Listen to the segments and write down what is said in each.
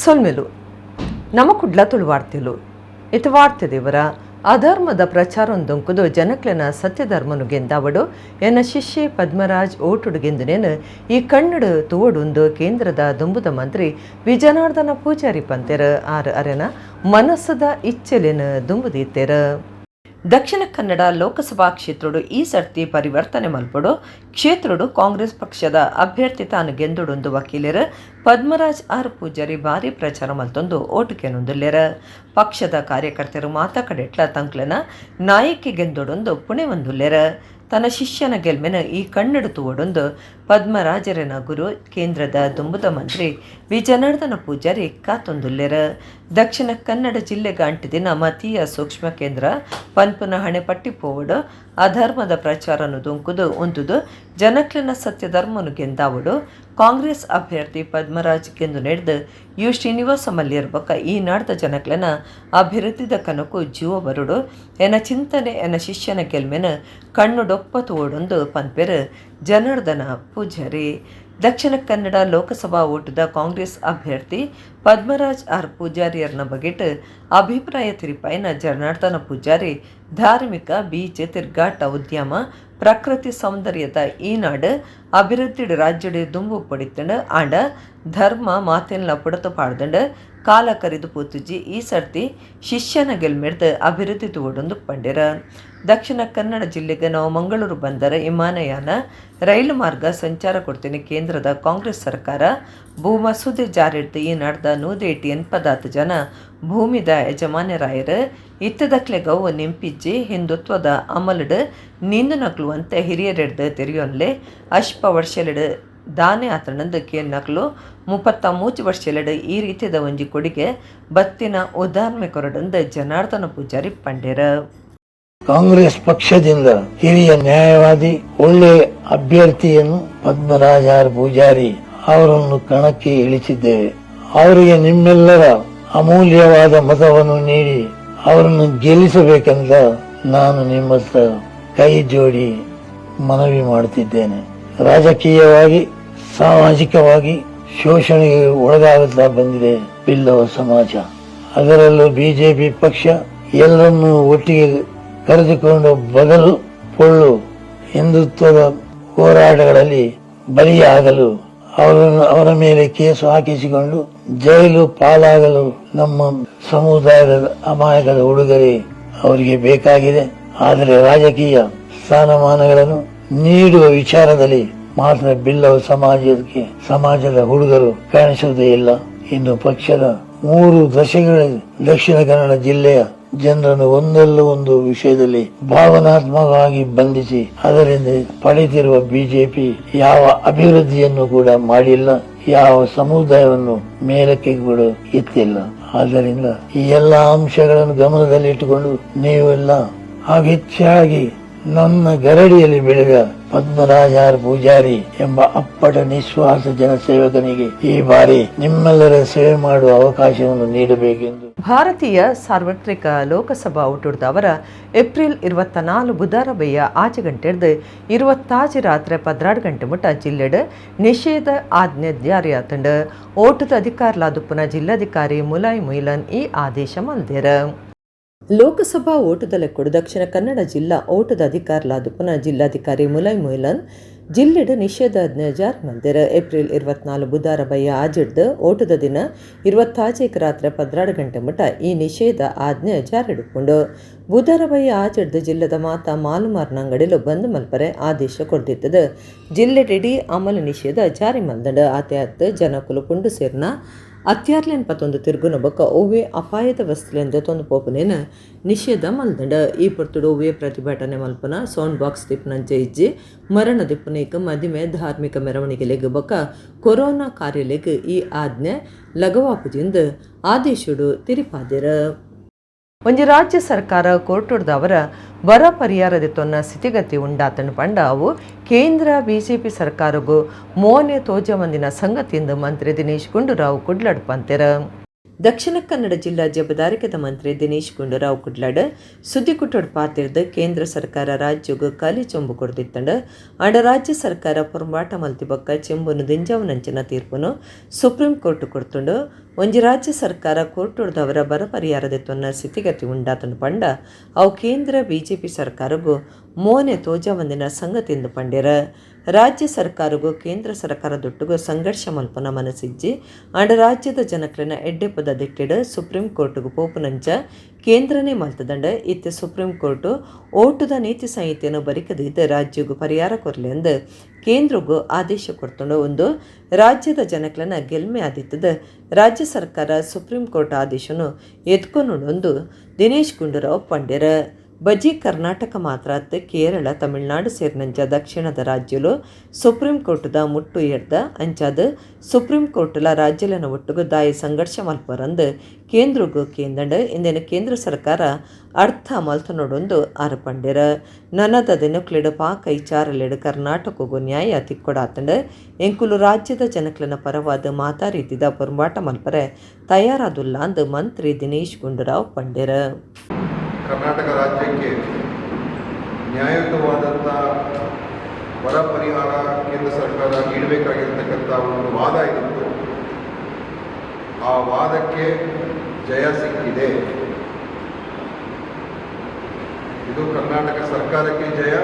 ಸೊಲ್ಮೆಲು ನಮ್ಮ ಕುಡ್ಲ ತುಳುವಾರ್ತೆಲು. ಇತ ವಾರ್ತೆ ದೇವರ ಅಧರ್ಮದ ಪ್ರಚಾರೊಂದೊಂಕುದು ಜನಕ್ಲೆನ ಸತ್ಯಧರ್ಮನು ಗೆಂದಾವಡು ಎನ್ನ ಶಿಷ್ಯೆ ಪದ್ಮರಾಜ್ ಓಟುಡು ಗೆಂದುನೇನು ಈ ಕಣ್ಣುಡು ತೂವಡುಂದು ಕೇಂದ್ರದ ದುಂಬುದ ಮಂತ್ರಿ ವಿಜಯನಾರ್ದನ ಪೂಜಾರಿ ಪಂತೆರ್. ಆರ್ ಅರೆನ ಮನಸ್ಸದ ಇಚ್ಚೆಲೆನ್ ದುಂಬುದೀತೆರ್. ದಕ್ಷಿಣ ಕನ್ನಡ ಲೋಕಸಭಾ ಕ್ಷೇತ್ರಡು ಈ ಸರ್ತಿ ಪರಿವರ್ತನೆ ಮಲ್ಪೊಡು, ಕ್ಷೇತ್ರಡು ಕಾಂಗ್ರೆಸ್ ಪಕ್ಷದ ಅಭ್ಯರ್ಥಿ ತಾನು ಗೆಂದುಡುಂದು ವಕೀಲರು ಪದ್ಮರಾಜ್ ಆರ್ ಪೂಜಾರಿ ಭಾರಿ ಪ್ರಚಾರ ಮಲ್ತೊಂದು ಓಟು ಕೇನೊಂದುಲ್ಲೆರ್. ಪಕ್ಷದ ಕಾರ್ಯಕರ್ತರು ಮಾತಾ ಕಡೆಟ್ಲ ತಂಕ್ಲೆನ ನಾಯಕಿ ಗೆಂದೊಡೊಂದು ಪುಣೆವೊಂದುಲ್ಲೆರ್. ತನ್ನ ಶಿಷ್ಯನ ಗೆಲ್ಮೆನ ಈ ಕಣ್ಣಡು ತೂವೊಡೊಂದು ಪದ್ಮರಾಜರನ ಗುರು, ಕೇಂದ್ರದ ದುಂಬುದ ಮಂತ್ರಿ ವಿ ಜನಾರ್ದನ ಪೂಜಾರಿ ಕಾತೊಂದುಲ್ಲೆರ್. ದಕ್ಷಿಣ ಕನ್ನಡ ಜಿಲ್ಲೆಗೆ ಅಂಟಿದಿನ ಮತೀಯ ಸೂಕ್ಷ್ಮ ಕೇಂದ್ರ ಪನ್ಪುನ ಹಣೆಪಟ್ಟಿ ಪೋವಡು, ಅಧರ್ಮದ ಪ್ರಚಾರನು ದೊಂಕುದು ಉಂತುದು ಜನಕ್ಲೆನ ಸತ್ಯ ಧರ್ಮನು ಗೆಂದಾವಡು, ಕಾಂಗ್ರೆಸ್ ಅಭ್ಯರ್ಥಿ ಪದ್ಮರಾಜ್ ಗೆಂದು ನೆಡ್ದು ಯು ಶ್ರೀನಿವಾಸ ಮಲ್ಯರ್ ಬೊಕ್ಕ ಈ ನಾಡ್ದ ಜನಕ್ಲೆನ ಅಭಿವೃದ್ಧಿದ ಕನಕು ಜೀವ ಬರುಡು, ಎನ ಚಿಂತನೆ ಎನ ಶಿಷ್ಯನ ಗೆಲ್ಮೆನ ಕಣ್ಣು ಡೊಪ್ಪ ತೋಡೊಂದು ಪನ್ಪೆರ್ ಜನಾರ್ದನ ಪೂಜಾರಿ. ದಕ್ಷಿಣ ಕನ್ನಡ ಲೋಕಸಭಾ ಓಟುದ ಕಾಂಗ್ರೆಸ್ ಅಭ್ಯರ್ಥಿ ಪದ್ಮರಾಜ್ ಆರ್ ಪೂಜಾರಿಯರ್ನ ಬಗೆಟ್ ಅಭಿಪ್ರಾಯ ತಿರಿಪಾಯಿನ ಜನಾರ್ದನ ಪೂಜಾರಿ, ಧಾರ್ಮಿಕ, ಬೀಚ್, ತಿರ್ಗಾಟ, ಉದ್ಯಮ, ಪ್ರಕೃತಿ ಸೌಂದರ್ಯದ ಈ ನಾಡು ಅಭಿವೃದ್ಧಿ ರಾಜ್ಯಡೆ ದುಂಬು ಪಡಿತಂಡು. ಆಂಡ ಧರ್ಮ ಮಾತೆನ್ಲ ಪುಡತು ಪಾಡ್ದಂಡು. ಕಾಲ ಕರಿದು ಪೂತುಜಿ. ಈ ಸರ್ತಿ ಶಿಷ್ಯನ ಗೆಲ್ಮೆಡ್ದು ಅಭಿವೃದ್ಧಿ ತೂವೊಡೊಂದು ಪಂಡೆರ. ದಕ್ಷಿಣ ಕನ್ನಡ ಜಿಲ್ಲೆಗೆ ನಾವು ಮಂಗಳೂರು ಬಂದರ, ವಿಮಾನಯಾನ, ರೈಲು ಮಾರ್ಗ ಸಂಚಾರ ಕೊಡ್ತೀನಿ ಕೇಂದ್ರದ ಕಾಂಗ್ರೆಸ್ ಸರ್ಕಾರ. ಭೂ ಮಸೂದೆ ಜಾರಿಡ್ದು ಈ ನಾಡ್ದ ನೂದೇಟಿ ಎನ್ಪದಾತ್ ಜನ ಭೂಮಿದ ಯಜಮಾನ್ಯರಾಯರ್. ಇತ್ತದಕ್ಲೆಗವು ನೆಂಪಿಜ್ಜಿ. ಹಿಂದುತ್ವದ ಅಮಲುಡು ನೀಂದು ಅಂತೆ ಹಿರಿಯರೆಡ್ದು ತೆರಿಯೊನ್ಲೆ. ಅಶ್ಪ ವರ್ಷಲೆಡು ದಾನೆ ಆತಣಂದು ಕೇನ್ನಕ್ಲು 33 ವರ್ಷಲೆಡು ಈ ರೀತಿದ ಒಂಜಿ ಕೊಡುಗೆ ಬತ್ತಿನ ಉದಾಹರಣೆ ಕೊರಡಂದು ಜನಾರ್ದನ ಪೂಜಾರಿ ಪಂಡೆರ. ಕಾಂಗ್ರೆಸ್ ಪಕ್ಷದಿಂದ ಹಿರಿಯ ನ್ಯಾಯವಾದಿ, ಒಳ್ಳೆಯ ಅಭ್ಯರ್ಥಿಯನ್ನು ಪದ್ಮರಾಜ ಆರ್ ಪೂಜಾರಿ ಅವರನ್ನು ಕಣಕ್ಕೆ ಇಳಿಸಿದ್ದೇವೆ. ಅವರಿಗೆ ನಿಮ್ಮೆಲ್ಲರ ಅಮೂಲ್ಯವಾದ ಮತವನ್ನು ನೀಡಿ ಅವರನ್ನು ಗೆಲ್ಲಿಸಬೇಕೆಂದ ನಾನು ನಿಮ್ಮ ಹತ್ರ ಕೈ ಜೋಡಿ ಮನವಿ ಮಾಡುತ್ತಿದ್ದೇನೆ. ರಾಜಕೀಯವಾಗಿ, ಸಾಮಾಜಿಕವಾಗಿ ಶೋಷಣೆಗೆ ಒಳಗಾಗುತ್ತಾ ಬಂದಿದೆ ಬಿಲ್ಲವ ಸಮಾಜ. ಅದರಲ್ಲೂ ಬಿಜೆಪಿ ಪಕ್ಷ ಎಲ್ಲರನ್ನೂ ಒಟ್ಟಿಗೆ ಕರೆದುಕೊಂಡು ಬದಲು ಪೊಳ್ಳು ಹಿಂದುತ್ವದ ಹೋರಾಟಗಳಲ್ಲಿ ಬಲಿಯಾಗಲು, ಅವರನ್ನು ಅವರ ಮೇಲೆ ಕೇಸು ಹಾಕಿಸಿಕೊಂಡು ಜೈಲು ಪಾಲಾಗಲು ನಮ್ಮ ಸಮುದಾಯದ ಅಮಾಯಕದ ಉಡುಗೊರೆ ಅವರಿಗೆ ಬೇಕಾಗಿದೆ. ಆದರೆ ರಾಜಕೀಯ ಸ್ಥಾನಮಾನಗಳನ್ನು ನೀಡುವ ವಿಚಾರದಲ್ಲಿ ಮಾತ್ರ ಬಿಲ್ಲವ ಸಮಾಜಕ್ಕೆ ಸಮಾಜದ ಹುಡುಗರು ಕಾಣಿಸುವುದೇ ಇಲ್ಲ. ಇನ್ನು ಪಕ್ಷದ 3 ದಶಕಗಳ ದಕ್ಷಿಣ ಕನ್ನಡ ಜಿಲ್ಲೆಯ ಜನರನ್ನು ಒಂದಲ್ಲ ಒಂದು ವಿಷಯದಲ್ಲಿ ಭಾವನಾತ್ಮಕವಾಗಿ ಬಂಧಿಸಿ ಅದರಿಂದ ಪಡೆದಿರುವ ಬಿಜೆಪಿ ಯಾವ ಅಭಿವೃದ್ಧಿಯನ್ನು ಕೂಡ ಮಾಡಿಲ್ಲ, ಯಾವ ಸಮುದಾಯವನ್ನು ಮೇಲಕ್ಕೆ ಕೂಡ ಎತ್ತಿಲ್ಲ. ಆದ್ದರಿಂದ ಈ ಎಲ್ಲ ಅಂಶಗಳನ್ನು ಗಮನದಲ್ಲಿಟ್ಟುಕೊಂಡು ನೀವೆಲ್ಲ ಹಾಗೂ ಹೆಚ್ಚಾಗಿ ನನ್ನ ಗರಡಿಯಲ್ಲಿ ಬೆಳೆದ ಪದ್ಮರಾಜ ಆರ್ ಪೂಜಾರಿ ಎಂಬ ಅಪ್ಪಟ ನಿಸ್ವಾರ್ಥ ಜನಸೇವಕನಿಗೆ ಈ ಬಾರಿ ನಿಮ್ಮೆಲ್ಲರ ಸೇವೆ ಮಾಡುವ ಅವಕಾಶವನ್ನು ನೀಡಬೇಕೆಂದು. ಭಾರತೀಯ ಸಾರ್ವತ್ರಿಕ ಲೋಕಸಭಾ ಅವರ ಏಪ್ರಿಲ್ 24 ಬುಧಾರ ಬಯ್ಯ 6 ಗಂಟೆಡ್ದು 26 ರಾತ್ರಿ 12 ಗಂಟೆ ಮುಟ್ಟ ಜಿಲ್ಲೆಡ್ ನಿಷೇಧ ಆಜ್ಞೆ ಜಾರಿಯಾತಂಡು. ಓಟದ ಅಧಿಕಾರಲಾದುಪ್ಪುನ ಜಿಲ್ಲಾಧಿಕಾರಿ ಮುಲಾಯ್ ಮುಯ್ಲನ್ ಈ ಆದೇಶ ಮಲ್ದೆರ್. ಲೋಕಸಭಾ ಓಟದ ಲೆಕ್ಕಡು ದಕ್ಷಿಣ ಕನ್ನಡ ಜಿಲ್ಲಾ ಓಟದ ಅಧಿಕಾರಲಾದುಪ್ಪುನ ಜಿಲ್ಲಾಧಿಕಾರಿ ಮುಲೈ ಮುಯ್ಲನ್ ಜಿಲ್ಲೆಡ್ ನಿಷೇಧಾಜ್ಞೆ ಜಾರಿ ಮಲ್ದೆರ್. ಏಪ್ರಿಲ್ 24 ಬುಧಾರ ಬಯ್ಯ ಆಜಿಡ್ದು ಓಟದ ದಿನ 26ಕ್ಕೆ ರಾತ್ರಿ 12 ಗಂಟೆ ಮುಟ್ಟ ಈ ನಿಷೇಧ ಆಜ್ಞೆ ಜಾರಿಡುಪುಂಡು. ಬುಧಾರ ಬಯ್ಯ ಆಜಿಡ್ದು ಜಿಲ್ಲೆದ ಮಾತಾ ಮಾಲು ಅಂಗಡಿಲು ಬಂದ್ ಮಲ್ಪರೆ ಆದೇಶ ಕೊಡ್ದಿತ್ತದು. ಜಿಲ್ಲೆಡಿಡೀ ಅಮಲು ನಿಷೇಧ ಜಾರಿ ಮಲ್ದಂಡು. ಆತೆ ಅತ್ತು, ಜನಕುಲು ಪುಂಡು ಸೇರ್ನ ಅತ್ಯಾರ್ಲೆನ್ ಪತ್ತೊಂದು ತಿರುಗುನ ಬೊಕ್ಕ ಒವ್ವೆ ಅಪಾಯದ ವಸ್ತುಲೆಂದು ತೊಂದು ಪೋಪುನೇನ ನಿಷೇಧ ಮಲ್ದಂಡ. ಈ ಪೊರ್ತುಡು ಒವ್ವೆ ಪ್ರತಿಭಟನೆ ಮಲ್ಪನ, ಸೌಂಡ್ ಬಾಕ್ಸ್ ದಿಪ್ಪುನಂಚ ಇಜ್ಜಿ. ಮರಣ ದಿಪ್ಪುನೇಕ್, ಮದಿಮೆ, ಧಾರ್ಮಿಕ ಮೆರವಣಿಗೆಲೆಗ್ ಬೊಕ್ಕ ಕೊರೋನಾ ಕಾರ್ಯಲೆಗ್ ಈ ಆಜ್ಞೆ ಲಗವಾಪುಜಿಂದು ಆದೇಶಡು ತಿರಿಪಾದೆರ್. ಒಂಜಿ ರಾಜ್ಯ ಸರ್ಕಾರ ಕೋರ್ಟುಡ್ದವರ ಬರ ಪರಿಹಾರದ ತೊನ್ನ ಸ್ಥಿತಿಗತಿ ಉಂಡಾತನು ಪಂಡ ಅವು ಕೇಂದ್ರ ಬಿಜೆಪಿ ಸರ್ಕಾರಗೂ ಮೋನೆ ತೋಜ ಮಂದಿನ ಸಂಗತಿಯಿಂದ ಮಂತ್ರಿ ದಿನೇಶ್ ಗುಂಡೂರಾವ್ ಕುಡ್ಲಡ್ ಪಂತೆರ್. Dakshina Kannada ಜಿಲ್ಲಾ ಜಬದಾರಿಕೆದ ಮಂತ್ರಿ ದಿನೇಶ್ ಗುಂಡೂರಾವ್ ಕುಡ್ಲಾಡ್ ಸುದ್ದಿಕುಟ್ಟೋಡ್ ಪಾತಿರ್ದು ಕೇಂದ್ರ ಸರ್ಕಾರ ರಾಜ್ಯಗ್ ಖಾಲಿ ಚೊಂಬು ಕೊಡ್ದಿತ್ತಂಡ್. ಆಂಡ ರಾಜ್ಯ ಸರ್ಕಾರ ಪೊರ್ಂಬಾಟ ಮಲ್ತಿ ಬೊಕ್ಕ ಚೆಂಬುನು ದಿಂಜಾವುನಂಚಿನ ತೀರ್ಪುನು ಸುಪ್ರೀಂ ಕೋರ್ಟ್ ಕೊಡ್ತುಂಡು. ಒಂಜಿ ರಾಜ್ಯ ಸರ್ಕಾರ ಕೋರ್ಟುಡ್ದವರ ಬರ ಪರಿಹಾರ ದೆತ್ತೊನ್ನ ಸ್ಥಿತಿಗತಿ ಉಂಡಾತಂಡು ಪಂಡ ಅವು ಕೇಂದ್ರ ಬಿಜೆಪಿ ಸರ್ಕಾರಗು ಮೋನೆ ತೋಜಾವಂದಿನ ಸಂಗತಿ ಎಂದು ಪಂಡೆರ್. ರಾಜ್ಯ ಸರ್ಕಾರಗು ಕೇಂದ್ರ ಸರ್ಕಾರದೊಟ್ಟುಗು ಸಂಘರ್ಷ ಮಲ್ಪುನ ಮನಸ್ಸಿಜ್ಜಿ. ಆಂಡ ರಾಜ್ಯದ ಜನಕ್ಲೆನ ಎಡ್ಡೆಪದ ದಿಟ್ಟಿಡ್ ಸುಪ್ರೀಂ ಕೋರ್ಟ್ಗ್ ಪೋಪುನಂಚ ಕೇಂದ್ರನೇ ಮಲ್ತದಂಡ. ಇತ್ತೆ ಸುಪ್ರೀಂ ಕೋರ್ಟ್ ಓಟುದ ನೀತಿ ಸಂಹಿತೆಯನ್ನು ಬರಿಕದೀದ್ ರಾಜ್ಯಗ್ ಪರಿಹಾರ ಕೊರ್ಲೆ ಎಂದು ಕೇಂದ್ರಗು ಆದೇಶ ಕೊರ್ತುಂಡು. ಒಂದು ರಾಜ್ಯದ ಜನಕ್ಲೆನ ಗೆಲ್ಮೆ ಆದಿತ್ತದ. ರಾಜ್ಯ ಸರ್ಕಾರ ಸುಪ್ರೀಂ ಕೋರ್ಟ್ ಆದೇಶನು ಎತ್ಕೊನುಂಡು ದಿನೇಶ್ ಗುಂಡೂರಾವ್ ಪಂಡೆರ್. ಬಜಿ ಕರ್ನಾಟಕ ಮಾತ್ರ ಅತ್ತ್, ಕೇರಳ, ತಮಿಳುನಾಡು ಸೇರಿನಂಚ ದಕ್ಷಿಣದ ರಾಜ್ಯಲು ಸುಪ್ರೀಂ ಕೋರ್ಟ್ದ ಮುಟ್ಟು ಎಡ್ದ. ಅಂಚಾದ್ ಸುಪ್ರೀಂ ಕೋರ್ಟ್ಲ ರಾಜ್ಯಲೆನ ಒಟ್ಟುಗು ದಾಯಿ ಸಂಘರ್ಷ ಮಲ್ಪರಂದು ಕೇಂದ್ರಗು ಕೇಂದಂಡ್. ಇಂದೆನ್ ಕೇಂದ್ರ ಸರ್ಕಾರ ಅರ್ಥ ಮಲ್ತೊನೊಡೊಂದು ಆರ್ ಪಂಡೆರ್. ನನದ ದಿನಕ್ಲೆಡ್ ಪಾಕ ಇಚಾರಲೆಡ್ ಕರ್ನಾಟಕಗು ನ್ಯಾಯ ತಿಕ್ಕೊಡಾತಂಡ್. ಎಂಕುಲು ರಾಜ್ಯದ ಜನಕ್ಲೆನ ಪರವಾದ ಮಾತಾ ರೀತಿದ ಪೊರ್ಂಬಾಟ ಮಲ್ಪರೆ ತಯಾರಾದುಲ್ಲ ಅಂದ್ ಮಂತ್ರಿ ದಿನೇಶ್ ಗುಂಡೂರಾವ್ ಪಂಡೆರ್. ಕರ್ನಾಟಕ ರಾಜ್ಯಕ್ಕೆ ನ್ಯಾಯಯುತವಾದಂಥ ಬರ ಪರಿಹಾರ ಕೇಂದ್ರ ಸರ್ಕಾರ ನೀಡಬೇಕಾಗಿರ್ತಕ್ಕಂಥ ಒಂದು ವಾದ ಇತ್ತು. ಆ ವಾದಕ್ಕೆ ಜಯ ಸಿಕ್ಕಿದೆ. ಇದು ಕರ್ನಾಟಕ ಸರ್ಕಾರಕ್ಕೆ ಜಯ.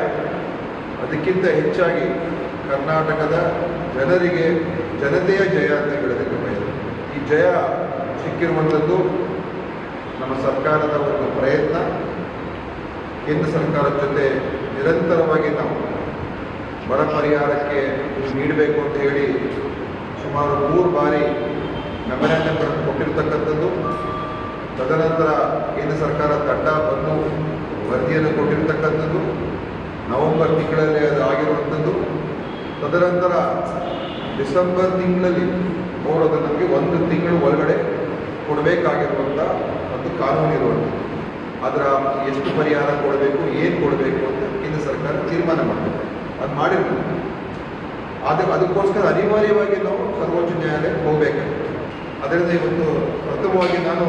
ಅದಕ್ಕಿಂತ ಹೆಚ್ಚಾಗಿ ಕರ್ನಾಟಕದ ಜನರಿಗೆ, ಜನತೆಯ ಜಯ ಅಂತ ಹೇಳೋದಕ್ಕೆ ಬಯಸ್ತೇನೆ. ಈ ಜಯ ಸಿಕ್ಕಿರುವಂಥದ್ದು ನಮ್ಮ ಸರ್ಕಾರದ ಒಂದು ಪ್ರಯತ್ನ. ಕೇಂದ್ರ ಸರ್ಕಾರದ ಜೊತೆ ನಿರಂತರವಾಗಿ ನಾವು ಬರ ಪರಿಹಾರಕ್ಕೆ ನೀಡಬೇಕು ಅಂತ ಹೇಳಿ ಸುಮಾರು 3 ಬಾರಿ ಮೆಮೊರ್ಯಾಂಡಮ್ಗಳನ್ನು ಕೊಟ್ಟಿರ್ತಕ್ಕಂಥದ್ದು. ತದನಂತರ ಕೇಂದ್ರ ಸರ್ಕಾರ ತಂಡ ಬಂದು ವರದಿಯನ್ನು ಕೊಟ್ಟಿರ್ತಕ್ಕಂಥದ್ದು. ನವೆಂಬರ್ ತಿಂಗಳಲ್ಲಿ ಅದು ಆಗಿರುವಂಥದ್ದು. ತದನಂತರ ಡಿಸೆಂಬರ್ ತಿಂಗಳಲ್ಲಿ ಅವರು ಅದನ್ನು ನಮಗೆ ಒಂದು ತಿಂಗಳು ಒಳಗಡೆ ಕೊಡಬೇಕಾಗಿರುವಂಥ ಒಂದು ಕಾನೂನು ಇರುವಂಥದ್ದು. ಅದರ ಎಷ್ಟು ಪರಿಹಾರ ಕೊಡಬೇಕು, ಏನು ಕೊಡಬೇಕು ಅಂತ ಕೇಂದ್ರ ಸರ್ಕಾರ ತೀರ್ಮಾನ ಮಾಡಬೇಕು. ಅದು ಮಾಡಿರಬೇಕು. ಅದು ಅದಕ್ಕೋಸ್ಕರ ಅನಿವಾರ್ಯವಾಗಿ ನಾವು ಸರ್ವೋಚ್ಚ ನ್ಯಾಯಾಲಯಕ್ಕೆ ಹೋಗಬೇಕಾಗಿತ್ತು. ಅದರಿಂದ ಇವತ್ತು ಪ್ರಥಮವಾಗಿ ನಾನು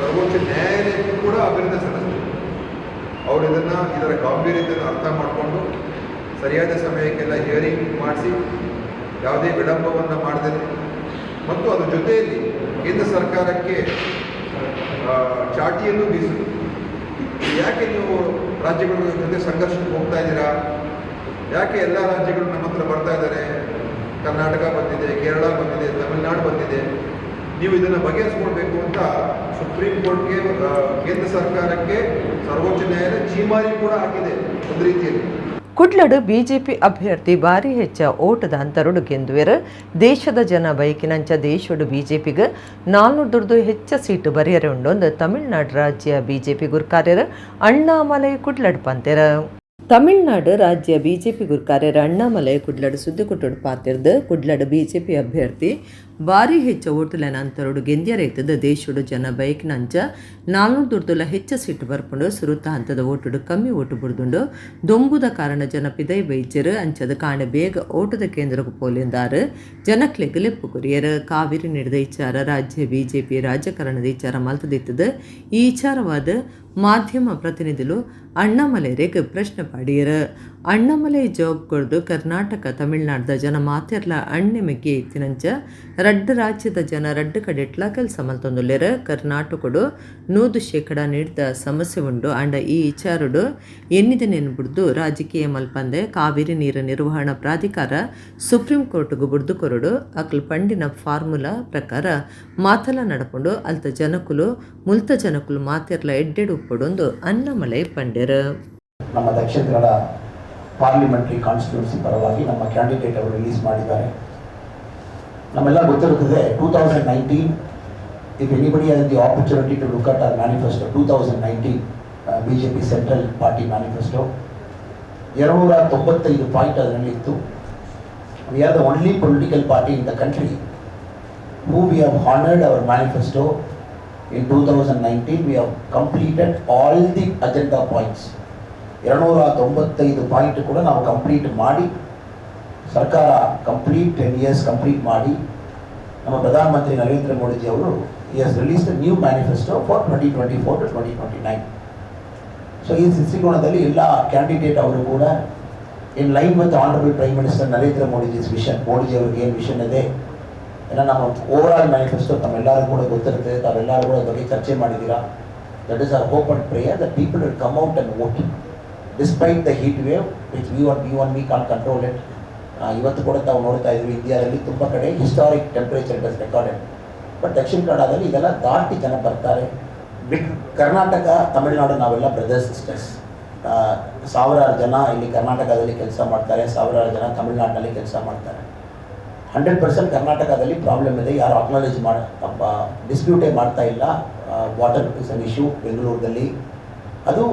ಸರ್ವೋಚ್ಚ ನ್ಯಾಯಾಲಯಕ್ಕೂ ಕೂಡ ಅಭಿನಂದನೆ ಸಲ್ಲಿಸ್ತೀನಿ. ಅವರು ಇದನ್ನು, ಇದರ ಗಾಂಭೀರ್ಯತೆಯನ್ನು ಅರ್ಥ ಮಾಡಿಕೊಂಡು ಸರಿಯಾದ ಸಮಯಕ್ಕೆಲ್ಲ ಹಿಯರಿಂಗ್ ಮಾಡಿಸಿ, ಯಾವುದೇ ವಿಳಂಬವನ್ನು ಮಾಡದೆ ಮತ್ತು ಅದರ ಜೊತೆಯಲ್ಲಿ ಕೇಂದ್ರ ಸರ್ಕಾರಕ್ಕೆ ಚಾಟಿಯನ್ನು ಬೀಸಿದ್ರು. ಯಾಕೆ ನೀವು ರಾಜ್ಯಗಳ ಜೊತೆ ಸಂಘರ್ಷಕ್ಕೆ ಹೋಗ್ತಾ ಇದ್ದೀರಾ? ಯಾಕೆ ಎಲ್ಲ ರಾಜ್ಯಗಳು ನಮ್ಮ ಹತ್ರ ಬರ್ತಾ ಇದ್ದಾರೆ? ಕರ್ನಾಟಕ ಬಂದಿದೆ, ಕೇರಳ ಬಂದಿದೆ, ತಮಿಳುನಾಡು ಬಂದಿದೆ. ನೀವು ಇದನ್ನು ಬಗೆಹರಿಸ್ಕೊಳ್ಬೇಕು ಅಂತ ಸುಪ್ರೀಂ ಕೋರ್ಟ್ಗೆ, ಕೇಂದ್ರ ಸರ್ಕಾರಕ್ಕೆ ಸರ್ವೋಚ್ಚ ನ್ಯಾಯಾಲಯ ಛೀಮಾರಿ ಕೂಡ ಹಾಕಿದೆ ಒಂದು ರೀತಿಯಲ್ಲಿ. ಕುಡ್ಲಡು ಬಿಜೆಪಿ ಅಭ್ಯರ್ಥಿ ಭಾರಿ ಹೆಚ್ಚ ಓಟದ ಅಂತರುಡು ಗೆಂದುವೆರ್. ದೇಶದ ಜನ ಬೈಕಿನಂಚ ದೇಶಡು ಬಿಜೆಪಿಗೆ 400ರ್ದು ಹೆಚ್ಚ ಸೀಟು ಬರಿಯರೆ ಉಂಡೊಂದು ತಮಿಳುನಾಡು ರಾಜ್ಯ ಬಿಜೆಪಿ ಗುರ್ಕಾರ್ಯರು ಅಣ್ಣಾಮಲೈ ಕುಡ್ಲಡ್ ಪಂತೆರ್. ತಮಿಳುನಾಡು ರಾಜ್ಯ ಬಿಜೆಪಿ ಗುರ್ಕಾರ್ಯರು ಅಣ್ಣಾಮಲೈ ಕುಡ್ಲಡ್ ಸುದ್ದಿಕುಟ್ಟುಡು ಪಾತಿರ್ದು, ಕುಡ್ಲಡ್ ಬಿಜೆಪಿ ಅಭ್ಯರ್ಥಿ ಭಾರಿ ಹೆಚ್ಚ ಓಟುಲೆನ ಅಂತರುಡು ಗೆಂದ್ಯರೈತದ. ದೇಶಡು ಜನ ಬೈಕ್ನಂಚ 400ರ್ದುಲ ಹೆಚ್ಚ ಸೀಟು ಬರ್ಪುಂಡು. ಸುರುತ ಹಂತದ ಓಟುಡು ಕಮ್ಮಿ ಓಟು ಬುಡ್ದುಂಡು. ದೊಂಬುದ ಕಾರಣ ಜನ ಪಿದೈ ಬೈಜರು. ಅಂಚದ ಕಾಣೆ ಬೇಗ ಓಟದ ಕೇಂದ್ರಕ್ಕೆ ಪೋಲಿಂದಾರು ಜನಕ್ಲೆಗ್ ಲೆಪ್ಪು ಕೊರಿಯರ್. ಕಾವೇರಿ ನೀಡಿದ ವಿಚಾರ ರಾಜ್ಯ ಬಿಜೆಪಿ ರಾಜಕಾರಣದ ವಿಚಾರ ಮಲ್ತದಿತ್ತದ. ಈ ವಿಚಾರವಾದ ಮಾಧ್ಯಮ ಪ್ರತಿನಿಧಿಲು ಅಣ್ಣಾಮಲೈರೆಗ್ ಪ್ರಶ್ನೆ ಪಾಡಿಯರ್. ಅಣ್ಣಾಮಲೈ ಜವಾಬ್ ಕೊರ್ದು, ಕರ್ನಾಟಕ ತಮಿಳುನಾಡ್ದ ಜನ ಮಾತೆರ್ಲ ಅಣ್ಣೆ ಮೆಗ್ಗೆ ಇತ್ತಿನಂಚ ರಡ್ಡ್ ರಾಜ್ಯದ ಜನ ರಡ್ಡ್ ಕಡೆಟ್ಲ ಕೆಲಸ ಮಲ್ತೊಂದುಲ್ಲೆರ್. ಕರ್ನಾಟಕಡು 100% ನೀಡ್ದ ಸಮಸ್ಯೆ ಉಂಡು. ಆಂಡ ಈ ವಿಚಾರಡು ಎನ್ನಿದನೆನ್ ಬುಡ್ದು ರಾಜಕೀಯ ಮಲ್ಪಂದೆ ಕಾವೇರಿ ನೀರು ನಿರ್ವಹಣಾ ಪ್ರಾಧಿಕಾರ ಸುಪ್ರೀಂ ಕೋರ್ಟ್ಗ್ ಬುಡ್ದು ಕೊರಡು. ಅಕ್ಲ್ ಪಂಡಿನ ಫಾರ್ಮುಲಾ ಪ್ರಕಾರ ಮಾತಲ ನಡಪುಂಡು. ಅಲ್ತ ಜನಕುಲು ಮುಲ್ತ ಜನಕುಲು ಮಾತೆರ್ಲ ಎಡ್ಡೆಡ್ ಉಪ್ಪೊಡೊಂದು ಅಣ್ಣಾಮಲೈ ಪಂಡೆರ್. ನಮ್ಮ ದಕ್ಷಿಣ ಕನ್ನಡ ಪಾರ್ಲಿಮೆಂಟ್ರಿ ಕಾನ್ಸ್ಟಿಟ್ಯೂನ್ಸಿ ಪರವಾಗಿ ನಮ್ಮ ಕ್ಯಾಂಡಿಡೇಟ್ ಅವರು ರಿಲೀಸ್ ಮಾಡಿದ್ದಾರೆ. ನಮ್ಮೆಲ್ಲ ಗೊತ್ತಿರುತ್ತದೆ, 2019, if anybody has the opportunity to look at our manifesto, 2019 BJP central party manifesto, 295 point ಅದರಲ್ಲಿ ಇತ್ತು. We are the only political party in the country who we have honoured our manifesto. In 2019 we have completed all the agenda points. 295 point ಕೂಡ ನಾವು complete ಮಾಡಿ, ಸರ್ಕಾರ complete 10 years complete ಮಾಡಿ, ನಮ್ಮ ಪ್ರಧಾನಮಂತ್ರಿ ನರೇಂದ್ರ ಮೋದಿಜಿ ಅವರು He has released a new manifesto for 2024 to 2029. So ಈ ದೃಷ್ಟಿಕೋನದಲ್ಲಿ ಎಲ್ಲ candidate ಅವರು ಕೂಡ in line with honourable prime minister Narendra Modiji's vision, Modiji ಅವ್ರಿಗೆ ಏನು ವಿಷನ್ ಇದೆ, ಏನೋ ನಮ್ಮ over all manifesto ತಮ್ಮೆಲ್ಲರಿಗೂ ಕೂಡ ಗೊತ್ತಿರ್ತದೆ, ತಾವೆಲ್ಲರೂ ಕೂಡ ಅದ್ರ ಬಗ್ಗೆ ಚರ್ಚೆ ಮಾಡಿದ್ದೀರಾ. That is our hope and prayer that people will come out and vote despite the heat wave which we one we one we can't control it. ಇವತ್ತು ಕೂಡ ತಾವು ನೋಡ್ತಾ ಇದ್ವಿ, ಇಂಡಿಯಾದಲ್ಲಿ ತುಂಬ ಕಡೆ historic temperature it is recorded. But ದಕ್ಷಿಣ ಕನ್ನಡದಲ್ಲಿ ಇದೆಲ್ಲ ದಾಟಿ ಜನ ಬರ್ತಾರೆ. ಬಿಟ್ ಕರ್ನಾಟಕ, ತಮಿಳುನಾಡು ನಾವೆಲ್ಲ ಬ್ರದರ್ಸ್ ಸಿಸ್ಟರ್ಸ್. ಸಾವಿರಾರು ಜನ ಇಲ್ಲಿ ಕರ್ನಾಟಕದಲ್ಲಿ ಕೆಲಸ ಮಾಡ್ತಾರೆ, ಸಾವಿರಾರು ಜನ ತಮಿಳುನಾಡಿನಲ್ಲಿ ಕೆಲಸ ಮಾಡ್ತಾರೆ. 100% ಕರ್ನಾಟಕದಲ್ಲಿ ಪ್ರಾಬ್ಲಮ್ ಇದೆ, ಯಾರು ಅಕ್ನಾಲೇಜ್ ಮಾಡಿ ಡಿಸ್ಪ್ಯೂಟೇ ಮಾಡ್ತಾ ಇಲ್ಲ. Water is an issue ಬೆಂಗಳೂರಲ್ಲಿ, ಅದು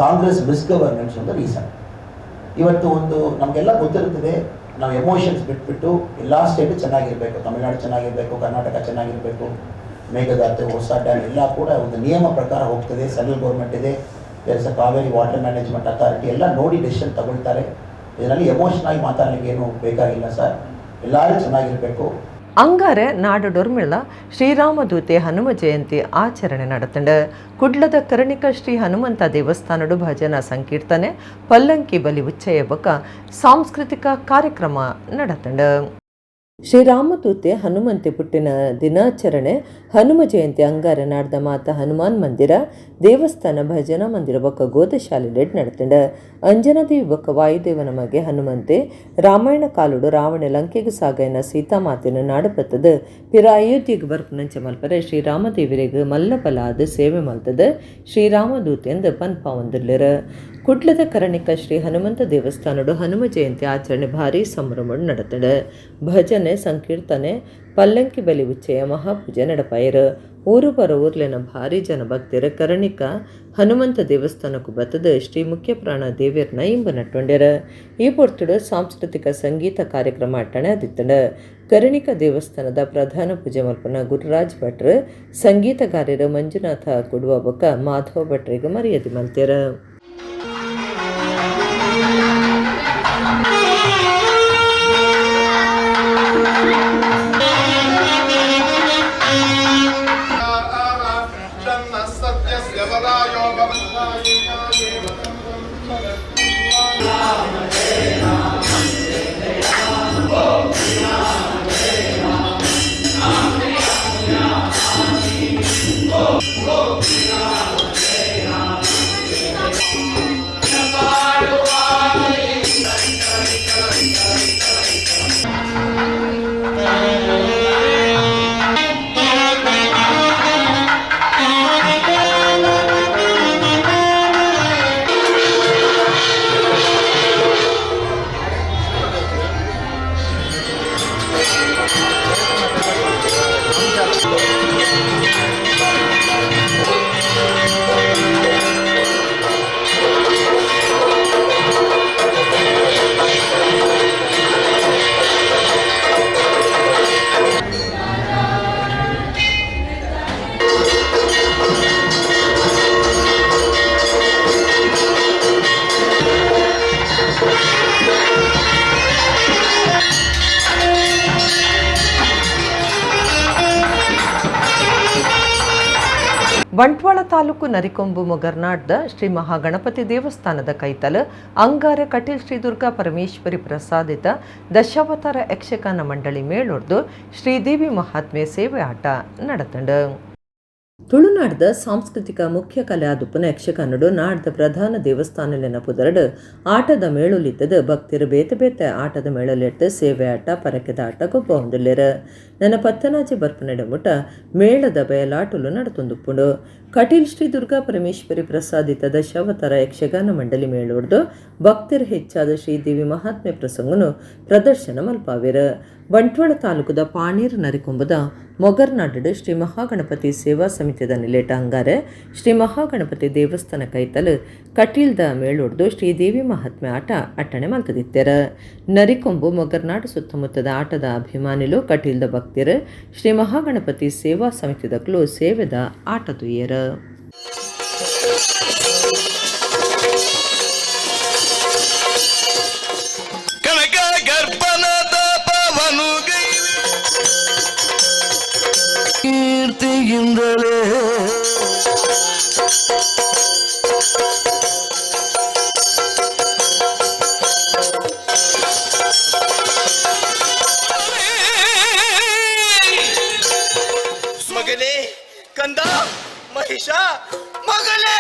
ಕಾಂಗ್ರೆಸ್ ಮಿಸ್ಗವರ್ನೆನ್ಸ್ ಒಂದು ರೀಸನ್. ಇವತ್ತು ಒಂದು ನಮಗೆಲ್ಲ ಗೊತ್ತಿರುತ್ತದೆ, ನಾವು ಎಮೋಷನ್ಸ್ ಬಿಟ್ಬಿಟ್ಟು ಎಲ್ಲ ಸ್ಟೇಟು ಚೆನ್ನಾಗಿರಬೇಕು, ತಮಿಳುನಾಡು ಚೆನ್ನಾಗಿರಬೇಕು, ಕರ್ನಾಟಕ ಚೆನ್ನಾಗಿರಬೇಕು. ಮೇಘದಾತು, ಹೊಸ ಡ್ಯಾಮ್ ಎಲ್ಲ ಕೂಡ ಒಂದು ನಿಯಮ ಪ್ರಕಾರ ಹೋಗ್ತದೆ. ಸೆಂಟ್ರಲ್ ಗೌರ್ಮೆಂಟ್ ಇದೆ, there is a Kaveri water management authority, ಎಲ್ಲ ನೋಡಿ ಡೆಸಿಷನ್ ತಗೊಳ್ತಾರೆ. ಇದರಲ್ಲಿ ಎಮೋಷನ್ ಆಗಿ ಮಾತಾಡಲಿಕ್ಕೆ ಏನು ಬೇಕಾಗಿಲ್ಲ ಸರ್, ಎಲ್ಲರೂ ಚೆನ್ನಾಗಿರಬೇಕು. ಅಂಗಾರೆ ನಾಡು ಡೊರ್ಮಿಳ ಶ್ರೀರಾಮದೂತೆ ಹನುಮ ಜಯಂತಿ ಆಚರಣೆ ನಡೆತಂಡ. ಕುಡ್ಲದ ಕರ್ಣಿಕ ಶ್ರೀ ಹನುಮಂತ ದೇವಸ್ಥಾನಡು ಭಜನಾ ಸಂಕೀರ್ತನೆ, ಪಲ್ಲಂಕಿ ಬಲಿ ಉಚ್ಚಯ ಬೊಕ ಸಾಂಸ್ಕೃತಿಕ ಕಾರ್ಯಕ್ರಮ ನಡೆತಂಡ. ಶ್ರೀರಾಮದೂತೆ ಹನುಮಂತೆ ಪುಟ್ಟಿನ ದಿನಾಚರಣೆ ಹನುಮ ಜಯಂತಿ ಅಂಗಾರೆ ನಾಡ್ದ ಮಾತ ಹನುಮಾನ್ ಮಂದಿರ ದೇವಸ್ಥಾನ ಭಜನಾ ಮಂದಿರ ಬೊಕ್ಕ ಗೋದಶಾಲೆ ಲೆಡ್ ನಡತಂಡ. ಅಂಜನಾದೇವಿ ಬೊಕ್ಕ ವಾಯುದೇವನ ಮಗೆ ಹನುಮಂತೆ ರಾಮಾಯಣ ಕಾಲುಡು ರಾವಣ ಲಂಕೆಗೆ ಸಾಗೈನ ಸೀತಾಮಾತೆನ ನಾಡುಪತ್ತದ ಪಿರ ಅಯೋಧ್ಯೆಗೆ ಬರ್ಪುನಂಚ ಮಲ್ಪರೆ ಶ್ರೀರಾಮದೇವರಿಗೆ ಮಲ್ಲ ಬಲಾದ ಸೇವೆ ಮಲ್ತದ ಶ್ರೀರಾಮದೂತೆ ಎಂದು ಪನ್ಪ ಹೊಂದಿರ್ಲಿರ. ಕುಡ್ಲದ ಕರಣಿಕ ಶ್ರೀ ಹನುಮಂತ ದೇವಸ್ಥಾನಡು ಹನುಮ ಜಯಂತಿ ಆಚರಣೆ ಭಾರೀ ಸಂಭ್ರಮ ನಡತಂಡ. ಭಜನೆ, ಸಂಕೀರ್ತನೆ, ಪಲ್ಲಂಕಿ ಬಲಿ ಉಚ್ಚಯ, ಮಹಾಪೂಜೆ ನಡಪಾಯರು. ಊರು ಬರ ಊರ್ಲೆನ ಭಾರಿ ಜನ ಭಕ್ತರ ಕರಣಿಕ ಹನುಮಂತ ದೇವಸ್ಥಾನಕ್ಕೂ ಬತ್ತದ ಶ್ರೀ ಮುಖ್ಯ ಪ್ರಾಣ ದೇವಿಯರ್ನ ಇಂಬು ನಟ್ಟೊಂಡ್ಯರ. ಈ ಪೊರ್ತುಡು ಸಾಂಸ್ಕೃತಿಕ ಸಂಗೀತ ಕಾರ್ಯಕ್ರಮ ಅಟ್ಟಣೆ ಅದಿತ್ತಂಡ. ಕರಣಿಕ ದೇವಸ್ಥಾನದ ಪ್ರಧಾನ ಪೂಜೆ ಮಲ್ಪನ ಗುರುರಾಜ್ ಭಟ್ರು ಸಂಗೀತಗಾರರು ಮಂಜುನಾಥ ಕೊಡುವ ಬೊಕ್ಕ ಮಾಧವ ಭಟ್ರಿಗೆ ಮರ್ಯಾದೆ ಮಲ್ತೇರ. ಬಂಟ್ವಾಳ ತಾಲೂಕು ನರಿಕೊಂಬು ಮೊಗರ್ನಾಡ್ದ ಶ್ರೀ ಮಹಾಗಣಪತಿ ದೇವಸ್ಥಾನದ ಕೈತಲ ಅಂಗಾರ ಕಟೀಲ್ ಶ್ರೀ ದುರ್ಗಾ ಪರಮೇಶ್ವರಿ ಪ್ರಸಾದಿತ ದಶಾವತಾರ ಯಕ್ಷಗಾನ ಮಂಡಳಿ ಮೇಳೊಡ್ದು ಶ್ರೀದೇವಿ ಮಹಾತ್ಮೆ ಸೇವೆ ಆಟ ನಡತಂಡ. ತುಳುನಾಡ್ದ ಸಾಂಸ್ಕೃತಿಕ ಮುಖ್ಯ ಕಲೆ ಆದುಪ್ಪುನ ಯಕ್ಷಗಾನಡು ನಾಡ್ದ ಪ್ರಧಾನ ದೇವಸ್ಥಾನಲೆನ ಪುದರಡು ಆಟದ ಮೇಳುಲಿತ್ತದ ಭಕ್ತರು ಬೇತೆ ಬೇತೆ ಆಟದ ಮೇಳಲಿಟ್ಟು ಸೇವೆ ಆಟ, ಪರಕೆದ ಆಟ ಗೊಬ್ಬ ಹೊಂದಿಲ್ಲೆರ. ನನ್ನ ಪತ್ತನಾಜೆ ಬರ್ಪುನೆಡೆ ಮುಟ ಮೇಳದ ಬಯಲಾಟಲು ನಡತೊಂದುಪ್ಪುಂಡು. ಕಟೀಲ್ ಶ್ರೀ ದುರ್ಗಾ ಪರಮೇಶ್ವರಿ ಪ್ರಸಾದಿತ ದಶಾವತಾರ ಯಕ್ಷಗಾನ ಮಂಡಳಿ ಮೇಳೊಡ್ದು ಭಕ್ತರು ಹೆಚ್ಚಾದ ಶ್ರೀದೇವಿ ಮಹಾತ್ಮೆ ಪ್ರಸಂಗನು ಪ್ರದರ್ಶನ ಮಲ್ಪಾವಿರ. ಬಂಟ್ವಾಳ ತಾಲೂಕುದ ಪಾಣೀರ್ ನರಿಕೊಂಬದ ಮೊಗರ್ನಾಡು ಶ್ರೀ ಮಹಾಗಣಪತಿ ಸೇವಾ ಸಮಿತಿದ ನಿಲೇಟ ಅಂಗಾರೆ ಶ್ರೀ ಮಹಾಗಣಪತಿ ದೇವಸ್ಥಾನ ಕೈತಲು ಕಟೀಲ್ದ ಮೇಳೊಡ್ದು ಶ್ರೀದೇವಿ ಮಹಾತ್ಮೆ ಆಟ ಅಟ್ಟಣೆ ಮಲ್ತದಿತ್ತೆರ. ನರಿಕೊಂಬು ಮೊಗರ್ನಾಡು ಸುತ್ತಮುತ್ತದ ಆಟದ ಅಭಿಮಾನಿಲು ಕಟೀಲ್ದ ಭಕ್ತಿರು ಶ್ರೀ ಮಹಾಗಣಪತಿ ಸೇವಾ ಸಮಿತಿದಕ್ಲು ಸೇವೆದ ಆಟದುಯೇರ. ಶಾಂತಿಯಿಂದಲೇ. ಮಗನೇ ಕಂದ ಮಹಿಷ, ಮಗನೇ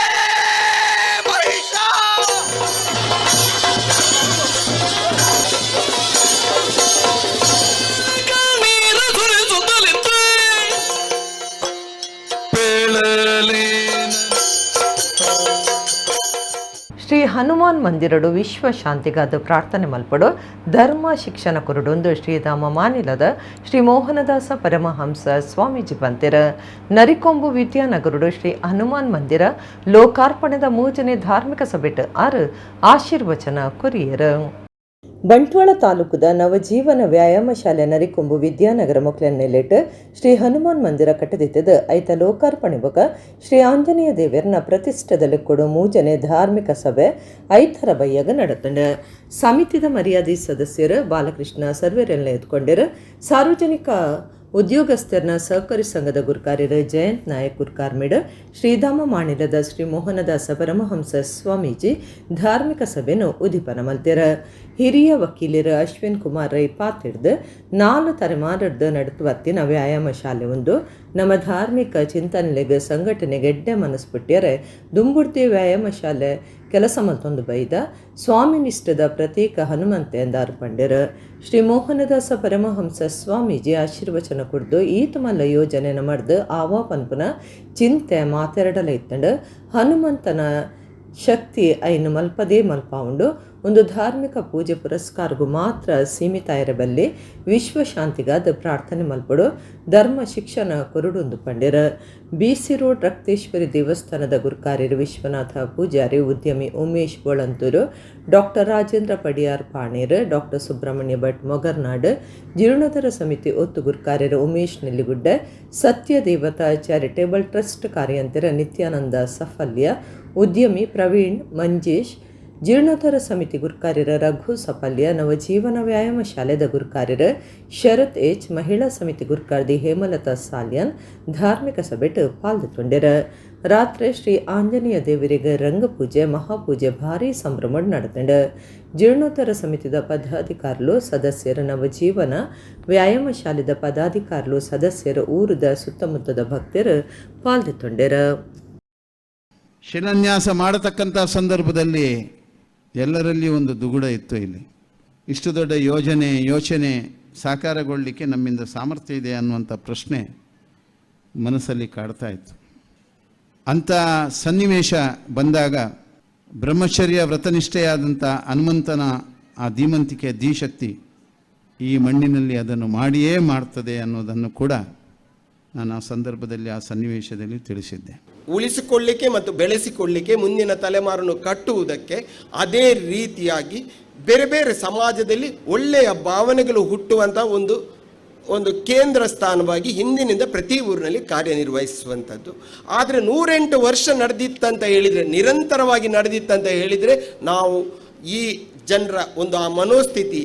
ಮಹಿಷ. ಶ್ರೀ ಹನುಮಾನ್ ಮಂದಿರಡು ವಿಶ್ವ ಶಾಂತಿಗಾದ ಪ್ರಾರ್ಥನೆ ಮಲ್ಪಡು ಧರ್ಮ ಶಿಕ್ಷಣ ಕುರುಡೊಂದು ಶ್ರೀಧಾಮ ಮಾನಿಲದ ಶ್ರೀ ಮೋಹನದಾಸ ಪರಮಹಂಸ ಸ್ವಾಮೀಜಿ ಪಂತಿರ. ನರಿಕೊಂಬು ವಿದ್ಯಾನಗರುಡು ಶ್ರೀ ಹನುಮಾನ್ ಮಂದಿರ ಲೋಕಾರ್ಪಣೆದ ಮೂಜನೆ ಧಾರ್ಮಿಕ ಸಭೆಟ್ ಆರು ಆಶೀರ್ವಚನ ಕೊರಿಯರ್. ಬಂಟ್ವಾಳ ತಾಲೂಕುದ ನವಜೀವನ ವ್ಯಾಯಾಮ ಶಾಲೆ ನರಿಕೊಂಬು ವಿದ್ಯಾನಗರ ಮೊಕ್ಲೆನ್ ಶ್ರೀ ಹನುಮಾನ್ ಮಂದಿರ ಕಟ್ಟದಿತ್ತದ ಐತ ಲೋಕಾರ್ಪಣೆ ಬೊಕ ಶ್ರೀ ಆಂಜನೇಯ ದೇವರನ ಪ್ರತಿಷ್ಠದಲ್ಲಿ ಕೊಡು ಮೂಜನೆ ಧಾರ್ಮಿಕ ಸಭೆ ಐತರ ಬಯ್ಯಗ ನಡತಂಡ. ಸಮಿತಿದ ಮರ್ಯಾದೆ ಸದಸ್ಯರು ಬಾಲಕೃಷ್ಣ ಸರ್ವೇರೆಲ್ಲ ಎತ್ಕೊಂಡಿರು. ಸಾರ್ವಜನಿಕ ಉದ್ಯೋಗಸ್ಥರನ ಸಹಕಾರಿ ಸಂಘದ ಗುರುಕಾರ್ಯರು ಜಯಂತ್ ನಾಯಕ್ ಗುರುಕಾರ್ಮಿಡ್, ಶ್ರೀಧಾಮ ಮಾಣಿಲದ ಶ್ರೀ ಮೋಹನದಾಸ ಪರಮಹಂಸ ಸ್ವಾಮೀಜಿ ಧಾರ್ಮಿಕ ಸಭೆಯನ್ನು ಉದ್ದೀಪನ ಮಲ್ತಿರ. ಹಿರಿಯ ವಕೀಲರು ಅಶ್ವಿನ್ ಕುಮಾರ್ ರೈ ಪಾತಿಡ್ದು 4 ತಲೆಮಾರಡ್ದು ನಡತು ವ್ಯಾಯಾಮ ಶಾಲೆ ಒಂದು ನಮ್ಮ ಧಾರ್ಮಿಕ ಚಿಂತನೆಗೆ ಸಂಘಟನೆಗೆ ಎಡ್ಡೆ ಮನಸ್ಸು ಪುಟ್ಟಿಯರೆ ದುಂಬುಡ್ತಿ ವ್ಯಾಯಾಮ ಶಾಲೆ ಕೆಲಸ ಮಲ್ತೊಂದು ಬೈದ ಸ್ವಾಮಿನಿಷ್ಠದ ಪ್ರತೀಕ ಹನುಮಂತೆ ಎಂದಾರು ಪಂಡ್ಯರು. ಶ್ರೀ ಮೋಹನದಾಸ ಪರಮಹಂಸ ಸ್ವಾಮೀಜಿ ಆಶೀರ್ವಚನ ಕುಡ್ದು ಈತಮಲ್ಲ ಯೋಜನೆನ ಮಡ್ದು ಆವಾ ಪನ್ಪುನ ಚಿಂತೆ ಮಾತೆರಡಲ ಇತ್ತಂಡು ಹನುಮಂತನ ಶಕ್ತಿ ಐನು ಮಲ್ಪದೇ ಮಲ್ಪಾವುಂಡು ಒಂದು ಧಾರ್ಮಿಕ ಪೂಜೆ ಪುರಸ್ಕಾರಗೂ ಮಾತ್ರ ಸೀಮಿತ ಇರಬಲ್ಲಿ ವಿಶ್ವ ಶಾಂತಿಗಾದ ಪ್ರಾರ್ಥನೆ ಮಲ್ಪಡು ಧರ್ಮ ಶಿಕ್ಷಣ ಕೊರುಡೊಂದು ಪಂಡಿರ. ಬಿಸಿ ರೋಡ್ ರಕ್ತೇಶ್ವರಿ ದೇವಸ್ಥಾನದ ಗುರುಕಾರ್ಯರು ವಿಶ್ವನಾಥ ಪೂಜಾರಿ, ಉದ್ಯಮಿ ಉಮೇಶ್ ಬೋಳಂತೂರು, ಡಾಕ್ಟರ್ ರಾಜೇಂದ್ರ ಪಡಿಯಾರ್ ಪಾಣೀರ್, ಡಾಕ್ಟರ್ ಸುಬ್ರಹ್ಮಣ್ಯ ಭಟ್ ಮೊಗರ್ನಾಡ್, ಜೀರ್ಣೋದ್ಧಾರ ಸಮಿತಿ ಒತ್ತು ಗುರುಕಾರ್ಯರು ಉಮೇಶ್ ನೆಲ್ಲಿಗುಡ್ಡೆ, ಸತ್ಯ ದೇವತಾ ಚಾರಿಟೇಬಲ್ ಟ್ರಸ್ಟ್ ಕಾರ್ಯಂತರ ನಿತ್ಯಾನಂದ ಸಫಲ್ಯ, ಉದ್ಯಮಿ ಪ್ರವೀಣ್ ಮಂಜೇಶ್, ಜೀರ್ಣೋದ್ಧಾರ ಸಮಿತಿ ಗುರುಕಾರ್ಯರ ರಘು ಸಫಲ್ಯ, ನವಜೀವನ ವ್ಯಾಯಾಮ ಶಾಲೆದ ಗುರುಕಾರ್ಯರ ಶರತ್ ಎಚ್, ಮಹಿಳಾ ಸಮಿತಿ ಗುರುಕಾರ್ದಿ ಹೇಮಲತಾ ಸಾಲ್ಯನ್ ಧಾರ್ಮಿಕ ಸಭೆಟ್ ಪಾಲ್ಗೊಂಡಿರ. ರಾತ್ರಿ ಶ್ರೀ ಆಂಜನೇಯ ದೇವರಿಗೆ ರಂಗಪೂಜೆ ಮಹಾಪೂಜೆ ಭಾರೀ ಸಂಭ್ರಮ ನಡೆದಂಡ. ಜೀರ್ಣೋದ್ಧಾರ ಸಮಿತಿದ ಪದಾಧಿಕಾರುಲು ಸದಸ್ಯರ ನವಜೀವನ ವ್ಯಾಯಾಮ ಶಾಲೆದ ಪದಾಧಿಕಾರುಲು ಸದಸ್ಯರ ಊರದ ಸುತ್ತಮುತ್ತದ ಭಕ್ತರು ಪಾಲ್ಗೊಂಡಿರ. ಶಿಲಾನ್ಯಾಸ ಮಾಡತಕ್ಕಂಥ ಸಂದರ್ಭದಲ್ಲಿ ಎಲ್ಲರಲ್ಲಿ ಒಂದು ದುಗುಡ ಇತ್ತು. ಇಲ್ಲಿ ಇಷ್ಟು ದೊಡ್ಡ ಯೋಜನೆ ಯೋಚನೆ ಸಾಕಾರಗೊಳ್ಳಲಿಕ್ಕೆ ನಮ್ಮಿಂದ ಸಾಮರ್ಥ್ಯ ಇದೆ ಅನ್ನುವಂಥ ಪ್ರಶ್ನೆ ಮನಸ್ಸಲ್ಲಿ ಕಾಡ್ತಾ ಇತ್ತು. ಅಂಥ ಸನ್ನಿವೇಶ ಬಂದಾಗ ಬ್ರಹ್ಮಚರ್ಯ ವ್ರತನಿಷ್ಠೆಯಾದಂಥ ಹನುಮಂತನ ಆ ಧೀಮಂತಿಕೆ ಧೀಶಕ್ತಿ ಈ ಮಣ್ಣಿನಲ್ಲಿ ಅದನ್ನು ಮಾಡಿಯೇ ಮಾಡ್ತದೆ ಅನ್ನೋದನ್ನು ಕೂಡ ನಾನು ಆ ಸಂದರ್ಭದಲ್ಲಿ ಆ ಸನ್ನಿವೇಶದಲ್ಲಿ ತಿಳಿಸಿದ್ದೆ. ಉಳಿಸಿಕೊಳ್ಳಿಕ್ಕೆ ಮತ್ತು ಬೆಳೆಸಿಕೊಳ್ಳಿಕ್ಕೆ ಮುಂದಿನ ತಲೆಮಾರನ್ನು ಕಟ್ಟುವುದಕ್ಕೆ ಅದೇ ರೀತಿಯಾಗಿ ಬೇರೆ ಬೇರೆ ಸಮಾಜದಲ್ಲಿ ಒಳ್ಳೆಯ ಭಾವನೆಗಳು ಹುಟ್ಟುವಂಥ ಒಂದು ಒಂದು ಕೇಂದ್ರ ಸ್ಥಾನವಾಗಿ ಹಿಂದಿನಿಂದ ಪ್ರತಿ ಊರಿನಲ್ಲಿ ಕಾರ್ಯನಿರ್ವಹಿಸುವಂಥದ್ದು. ಆದರೆ 108 ವರ್ಷ ನಡೆದಿತ್ತಂತ ಹೇಳಿದರೆ, ನಿರಂತರವಾಗಿ ನಡೆದಿತ್ತಂತ ಹೇಳಿದರೆ, ನಾವು ಈ ಜನರ ಒಂದು ಆ ಮನೋಸ್ಥಿತಿ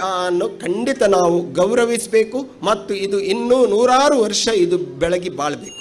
ಅನ್ನು ಖಂಡಿತ ನಾವು ಗೌರವಿಸಬೇಕು ಮತ್ತು ಇದು ಇನ್ನೂ ನೂರಾರು ವರ್ಷ ಇದು ಬೆಳಗಿ ಬಾಳಬೇಕು.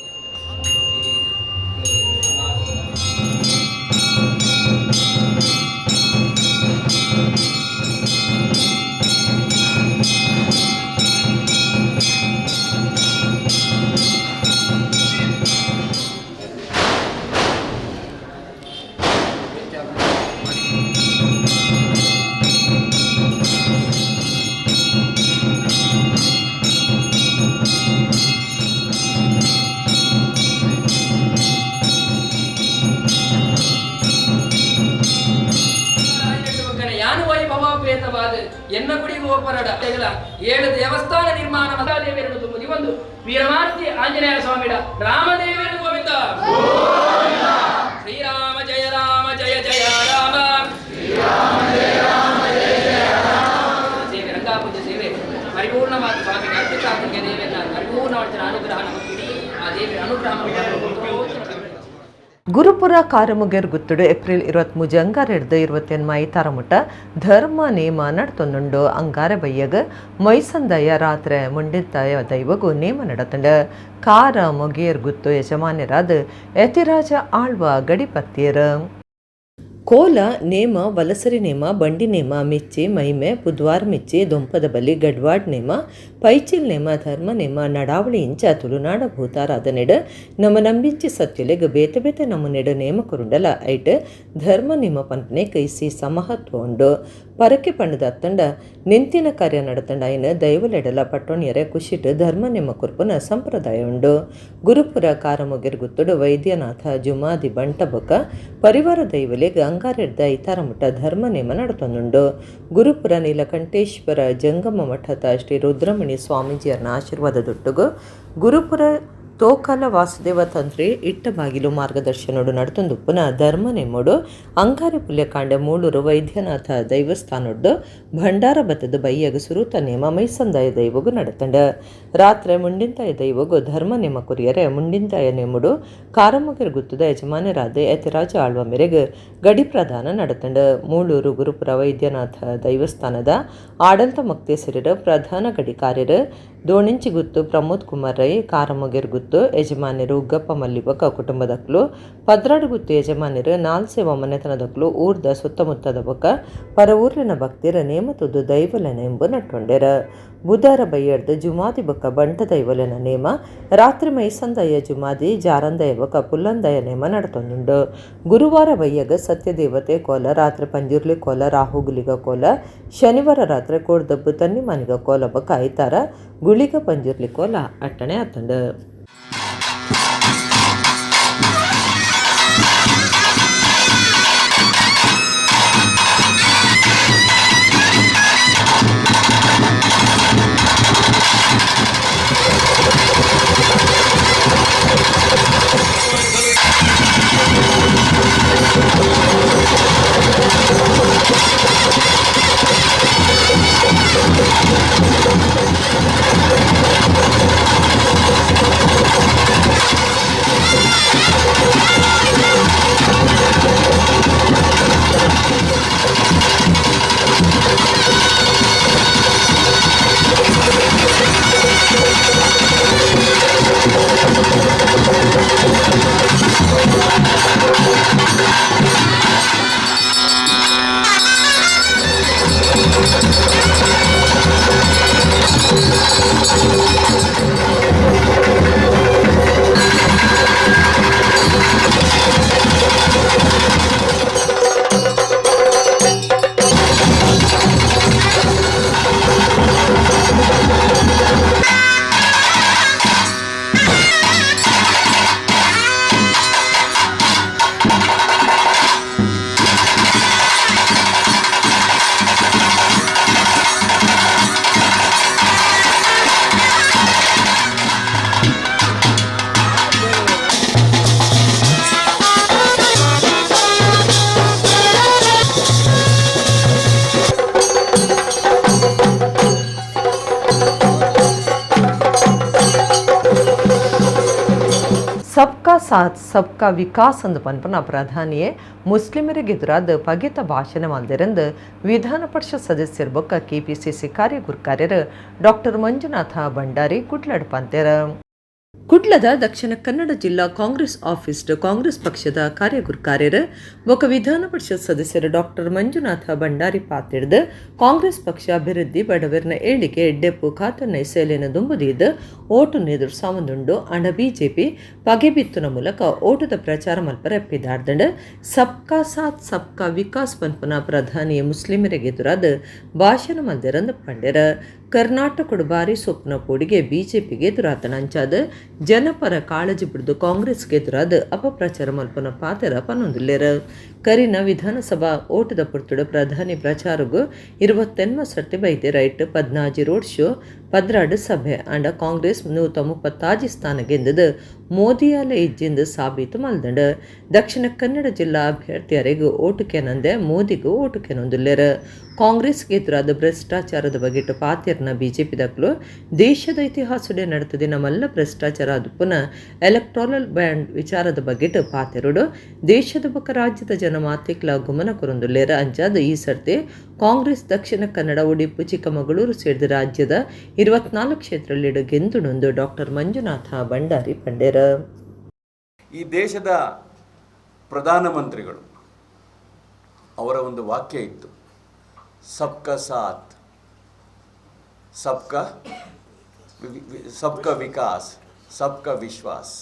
ಎನ್ನ ಗುಡಿ ಗೋಪರಡ 7 ದೇವಸ್ಥಾನ ನಿರ್ಮಾಣ ದೇವರನ್ನು ತುಂಬುದಿ ಒಂದು ವೀರಮಾರುತಿ ಆಂಜನೇಯ ಸ್ವಾಮಿಡ ರಾಮದೇವರು ಗೋವಿಂದ ಶ್ರೀರಾಮ ಜಯ ರಾಮ ಜಯ ಜಯ ರಾಮ ಸೇವೆ ರಂಗಾಪೂಜೆ ಸೇವೆ ಪರಿಪೂರ್ಣವಾದ ಸ್ವಾಮಿ ಅರ್ಪಿತಾತ್ಮಕ ದೇವಿಯನ್ನ ಪರಿಪೂರ್ಣವಾದ ಅನುಗ್ರಹ ನಮಗೆ ಆ ದೇವಿಯ ಅನುಗ್ರಹ. Gurupura ಕಾರಮುಗೆರ್ ಗುತ್ತುಡು April 23 ಅಂಗಾರೆಡ್ದು 28 ಐತಾರಮುಟ ಧರ್ಮ ನೇಮ ನಡ್ತೊಂದುಂಡು. ಅಂಗಾರೆ ಬಯ್ಯಗ್ ಮೈಸಂದಯ ರಾತ್ರೆ ಮುಂಡಿಂತಾಯ ದೈವಗು ನೇಮ ನಡತಂಡು. ಕಾರ ಮೊಗೇರ್ ಗುತ್ತು ಯಜಮಾನ್ಯರಾದ ಯತಿರಾಜ ಆಳ್ವ ಗಡಿಪತ್ತಿಯರು. ಕೋಲ ನೇಮ, ವಲಸರಿ ನೇಮ, ಬಂಡಿ ನೇಮ, ಮಿಚ್ಚಿ, ಮೈಮೆ, ಪುದ್ವಾರ್ ಮಿಚ್ಚಿ, ದೊಂಪದ ಬಲಿ, ಗಡ್ವಾಡ್ ನೇಮ, ಪೈಚಿಲ್ ನೇಮ, ಧರ್ಮ ನೇಮ, ನಡಾವಳಿ ಇಂಚ ತುಳುನಾಡ ಭೂತಾರಾಧನೆಡ್ ನಮ್ಮ ನಂಬಿಂಚಿ ಸತ್ಯಲೆಗ್ ಬೇತೆ ಬೇತೆ ನಮೂನೆಡ್ ನೇಮ ಕುರುಂಡಲ ಐಟ್ ಧರ್ಮ ನೇಮ ಪನ್ಪನೆ ಕೈಸಿ ಸಮಹತ್ವ ಉಂಡು. ಪರಕೆ ಪಂಡದ ಅತ್ತಂಡ ನಿಂತಿನ ಕಾರ್ಯ ನಡತಂಡ ಐನ ದೈವಲೆಡಲ ಪಟ್ಟೊಣಿಯರೆ ಖುಷಿಟ್ ಧರ್ಮ ನೇಮ ಕುರ್ಪುನ ಸಂಪ್ರದಾಯ ಉಂಡು. ಗುರುಪುರ ಕಾರಮೊಗೆರ್ ಗುತ್ತುಡು ವೈದ್ಯನಾಥ ಜುಮಾದಿ ಬಂಟಬೊಕ ಪರಿವಾರ ದೈವಲೆಗ್ ಅಂಗಾರೆಡ್ದ ಐತಾರಮುಟ ಧರ್ಮ ನೇಮ ನಡತೊಂದುಂಡು. ಗುರುಪುರ ನೀಲಕಂಠೇಶ್ವರ ಜಂಗಮ ಮಠದ ಶ್ರೀ ರುದ್ರಮಣಿ ಸ್ವಾಮೀಜಿಯರ್ನ ಆಶೀರ್ವಾದದೊಟ್ಟುಗು ಗುರುಪುರ ತೋಕಾಲ ವಾಸುದೇವ ತಂತ್ರಿ ಇಟ್ಟಬಾಗಿಲು ಮಾರ್ಗದರ್ಶನೋಡು ನಡತೊಂದುಪ್ಪುನ ಧರ್ಮ ನೇಮೋಡು ಅಂಗಾರೆ ಪುಲ್ಯಕಾಂಡೆ ಮೂಳೂರು ವೈದ್ಯನಾಥ ದೈವಸ್ಥಾನೊಡ್ಡು ಭಂಡಾರ ಬತ್ತದ ಬಯ್ಯಗ ಸುರೂತ ನೇಮ ಮೈಸಂದಾಯ ದೈವಗು ನಡತಂಡ. ರಾತ್ರೆ ಮುಂಡಿಂತಾಯ ದೈವಗು ಧರ್ಮ ನೇಮ ಕುರಿಯರೆ ಮುಂಡಿಂತಾಯ ನೇಮುಡು ಕಾರಮೊಗೆರ್ ಗುತ್ತದ ಯಜಮಾನರಾದ ಯತಿರಾಜ ಆಳ್ವ ಮೇರೆಗೆ ಗಡಿ ಪ್ರಧಾನ ನಡತಂಡ. ಮೂಳೂರು ಗುರುಪುರ ವೈದ್ಯನಾಥ ದೈವಸ್ಥಾನದ ಆಡಳಿತ ಮೊಕ್ತೇಸರಿರು ಪ್ರಧಾನ ಗಡಿಕಾರ್ಯರು ದೋಣಿಂಚಿ ಗುತ್ತು ಪ್ರಮೋದ್ ಕುಮಾರ್ ರೈ, ಕಾರಮೊಗೆರ್ ಗುತ್ತು ಯಜಮಾನ್ಯರು ಉಗ್ಗಪ್ಪ ಮಲ್ಲಿಬಕ ಕುಟುಂಬದಕ್ಲು, ಪದ್ರಾಡು ಗುತ್ತು ಯಜಮಾನ್ಯರು ನಾಲ್ಸೇವ ಮನೆತನದಕ್ಲು ಊರ್ದ ಸುತ್ತಮುತ್ತದ ಬೊಕ್ಕ ಪರ ಊರಿನ ಭಕ್ತಿರ ನೇಮತುದು ದೈವಲೆನ ಎಂಬು ನಟ್ಟೊಂಡೆರ. ಬುಧಾರ ಬಯ್ಯಡ್ದು ಜುಮಾದಿ ಬೊಕ್ಕ ಬಂಟ ದೈವಲೆನ ನೇಮ, ರಾತ್ರಿ ಮೈಸಂದಯ ಜುಮಾದಿ ಜಾರಂದಯ ಬೊಕ್ಕ ಪುಲ್ಲಂದಯ ನೇಮ ನಡತೊಂದುಂಡು. ಗುರುವಾರ ಬಯ್ಯಗ ಸತ್ಯದೇವತೆ ಕೋಲ, ರಾತ್ರಿ ಪಂಜುರ್ಲಿ ಕೋಲ, ರಾಹುಗುಲಿಗ ಕೋಲ, ಶನಿವಾರ ರಾತ್ರಿ ಕೋಡ್ದಬ್ಬು ತನ್ನಿಮಾನಿಗ ಕೋಲ ಬೊಕ್ಕ ಐತಾರ ಗುಳಿಗ ಪಂಜುರ್ಲಿ ಕೋಲ ಅಟ್ಟಣೆ ಆತಂಡು. ಸಬ್ಕಾ ಸಾಥ್ ಸಬ್ಕಾ ವಿಕಾಸ್ ಅಂದು ಪನ್ಪನ ಪ್ರಧಾನಿಯೇ ಮುಸ್ಲಿಮರಿಗೆ ಎದುರಾದ ಪಗೆತ ಭಾಷಣ ಮಲ್ದೆರೆಂದು ವಿಧಾನ ಪರಿಷತ್ ಸದಸ್ಯರು ಬೊಕ್ಕ ಕೆಪಿಸಿಸಿ ಕಾರ್ಯಗುರ್ಕಾರ್ಯರು ಡಾಕ್ಟರ್ ಮಂಜುನಾಥ ಭಂಡಾರಿ ಕುಡ್ಲಡ್ ಪಂತೆರ್. ಕುಡ್ಲದ ದಕ್ಷಿಣ ಕನ್ನಡ ಜಿಲ್ಲಾ ಕಾಂಗ್ರೆಸ್ ಆಫೀಸ್ ಕಾಂಗ್ರೆಸ್ ಪಕ್ಷದ ಕಾರ್ಯಗುರ್ಕಾರ್ಯರು ಬೊಕ್ಕ ವಿಧಾನ ಪರಿಷತ್ ಸದಸ್ಯರು ಡಾಕ್ಟರ್ ಮಂಜುನಾಥ ಭಂಡಾರಿ ಪಾತಿಡ್ದು ಕಾಂಗ್ರೆಸ್ ಪಕ್ಷ ಅಭಿವೃದ್ಧಿ ಬಡವರ್ನ ಏಳಿಗೆ ಎಡ್ಡೆಪ್ಪು ಖಾತನ್ನ ಸೇಲೆನ ದುಂಬುದೀದು ಓಟು ಎದುರು ಅಂಡ ಬಿಜೆಪಿ ಪಗೆ ಬಿತ್ತುನ ಮೂಲಕ ಓಟದ ಪ್ರಚಾರ ಮಲ್ಪರ ಎಪ್ಪಿದಾರ್ದಂಡು ಸಬ್ಕಾ ಸಾಥ್ ಸಬ್ಕಾ ವಿಕಾಸ್ ಪನ್ಪುನ ಪ್ರಧಾನಿ ಮುಸ್ಲಿಮರಿಗೆ ಎದುರಾದ ಭಾಷಣ ಮಲ್ದೆರಂದು ಪಂಡೆರ. ಕರ್ನಾಟಕಡು ಬಾರಿ ಸೊಪ್ಪುನ ಪೋಡಿಗೆ ಬಿಜೆಪಿಗೆ ಎದುರಾತನ ಅಂಚಾದ ಜನಪರ ಕಾಳಜಿ ಬಿಡ್ದು ಕಾಂಗ್ರೆಸ್ಗೆ ಎದುರಾದ ಅಪಪ್ರಚಾರ ಮಲ್ಪನ ಪಾತೆರ ಪನ್ನೊಂದುಲ್ಲೆರ್. ಕರಿನ ವಿಧಾನಸಭಾ ಓಟದ ಪುರ್ತುಡು ಪ್ರಧಾನಿ ಪ್ರಚಾರಗು 28 ಸರ್ತಿ ಬೈದೆ right 14 road show 12 ಸಭೆ ಆಂಡ ಕಾಂಗ್ರೆಸ್ 136 ಸ್ಥಾನ ಗೆಂದದು ಮೋದಿಯಾಲೆ ಇಜ್ಜಿಂದು ಸಾಬೀತು ಮಲ್ದಂಡು. ದಕ್ಷಿಣ ಕನ್ನಡ ಜಿಲ್ಲಾ ಅಭ್ಯರ್ಥಿಯರೆಗೂ ಓಟು ಕೆನಂದೆ ಮೋದಿಗೂ ಓಟು ಕೆನೊಂದುಲ್ಲೆರ್. ಕಾಂಗ್ರೆಸ್ಗೆ ಎದುರಾದ ಭ್ರಷ್ಟಾಚಾರದ ಬಗೆಟ್ ಪಾತೆರ್ನ ಬಿಜೆಪಿ ದಕ್ಲು ದೇಶದ ಇತಿಹಾಸಡೆ ನಡೆತದಿನ ಮಲ್ಲ ಭ್ರಷ್ಟಾಚಾರ ಅದುಪುನ ಎಲೆಕ್ಟ್ರಾನಲ್ ಬ್ಯಾಂಡ್ ವಿಚಾರದ ಬಗೆಟ್ ಪಾತೆರುಡು. ದೇಶದ ಬೊಕ್ಕ ರಾಜ್ಯದ ಜನ ಮಾತೆಕ್ಲ ಗುಮನ ಕೊರೊಂದುಲ್ಲೆರ್. ಅಂಚಾದ್ ಈ ಸರ್ತಿ ಕಾಂಗ್ರೆಸ್ ದಕ್ಷಿಣ ಕನ್ನಡ, ಉಡುಪಿ, ಚಿಕ್ಕಮಗಳೂರು ಸೇರಿದ ರಾಜ್ಯದ 24 ಕ್ಷೇತ್ರಗಳಲ್ಲಿ ಗೆಂದುಣೊಂದು ಡಾಕ್ಟರ್ ಮಂಜುನಾಥ ಭಂಡಾರಿ ಪಂಡೆರ್. ಈ ದೇಶದ ಪ್ರಧಾನಮಂತ್ರಿಗಳು ಅವರ ಒಂದು ವಾಕ್ಯ ಇತ್ತು, ಸಬ್ಕಾ ಸಾಥ್ ಸಬ್ಕಾ ಸಬ್ಕಾ ವಿಕಾಸ್ ಸಬ್ಕಾ ವಿಶ್ವಾಸ್.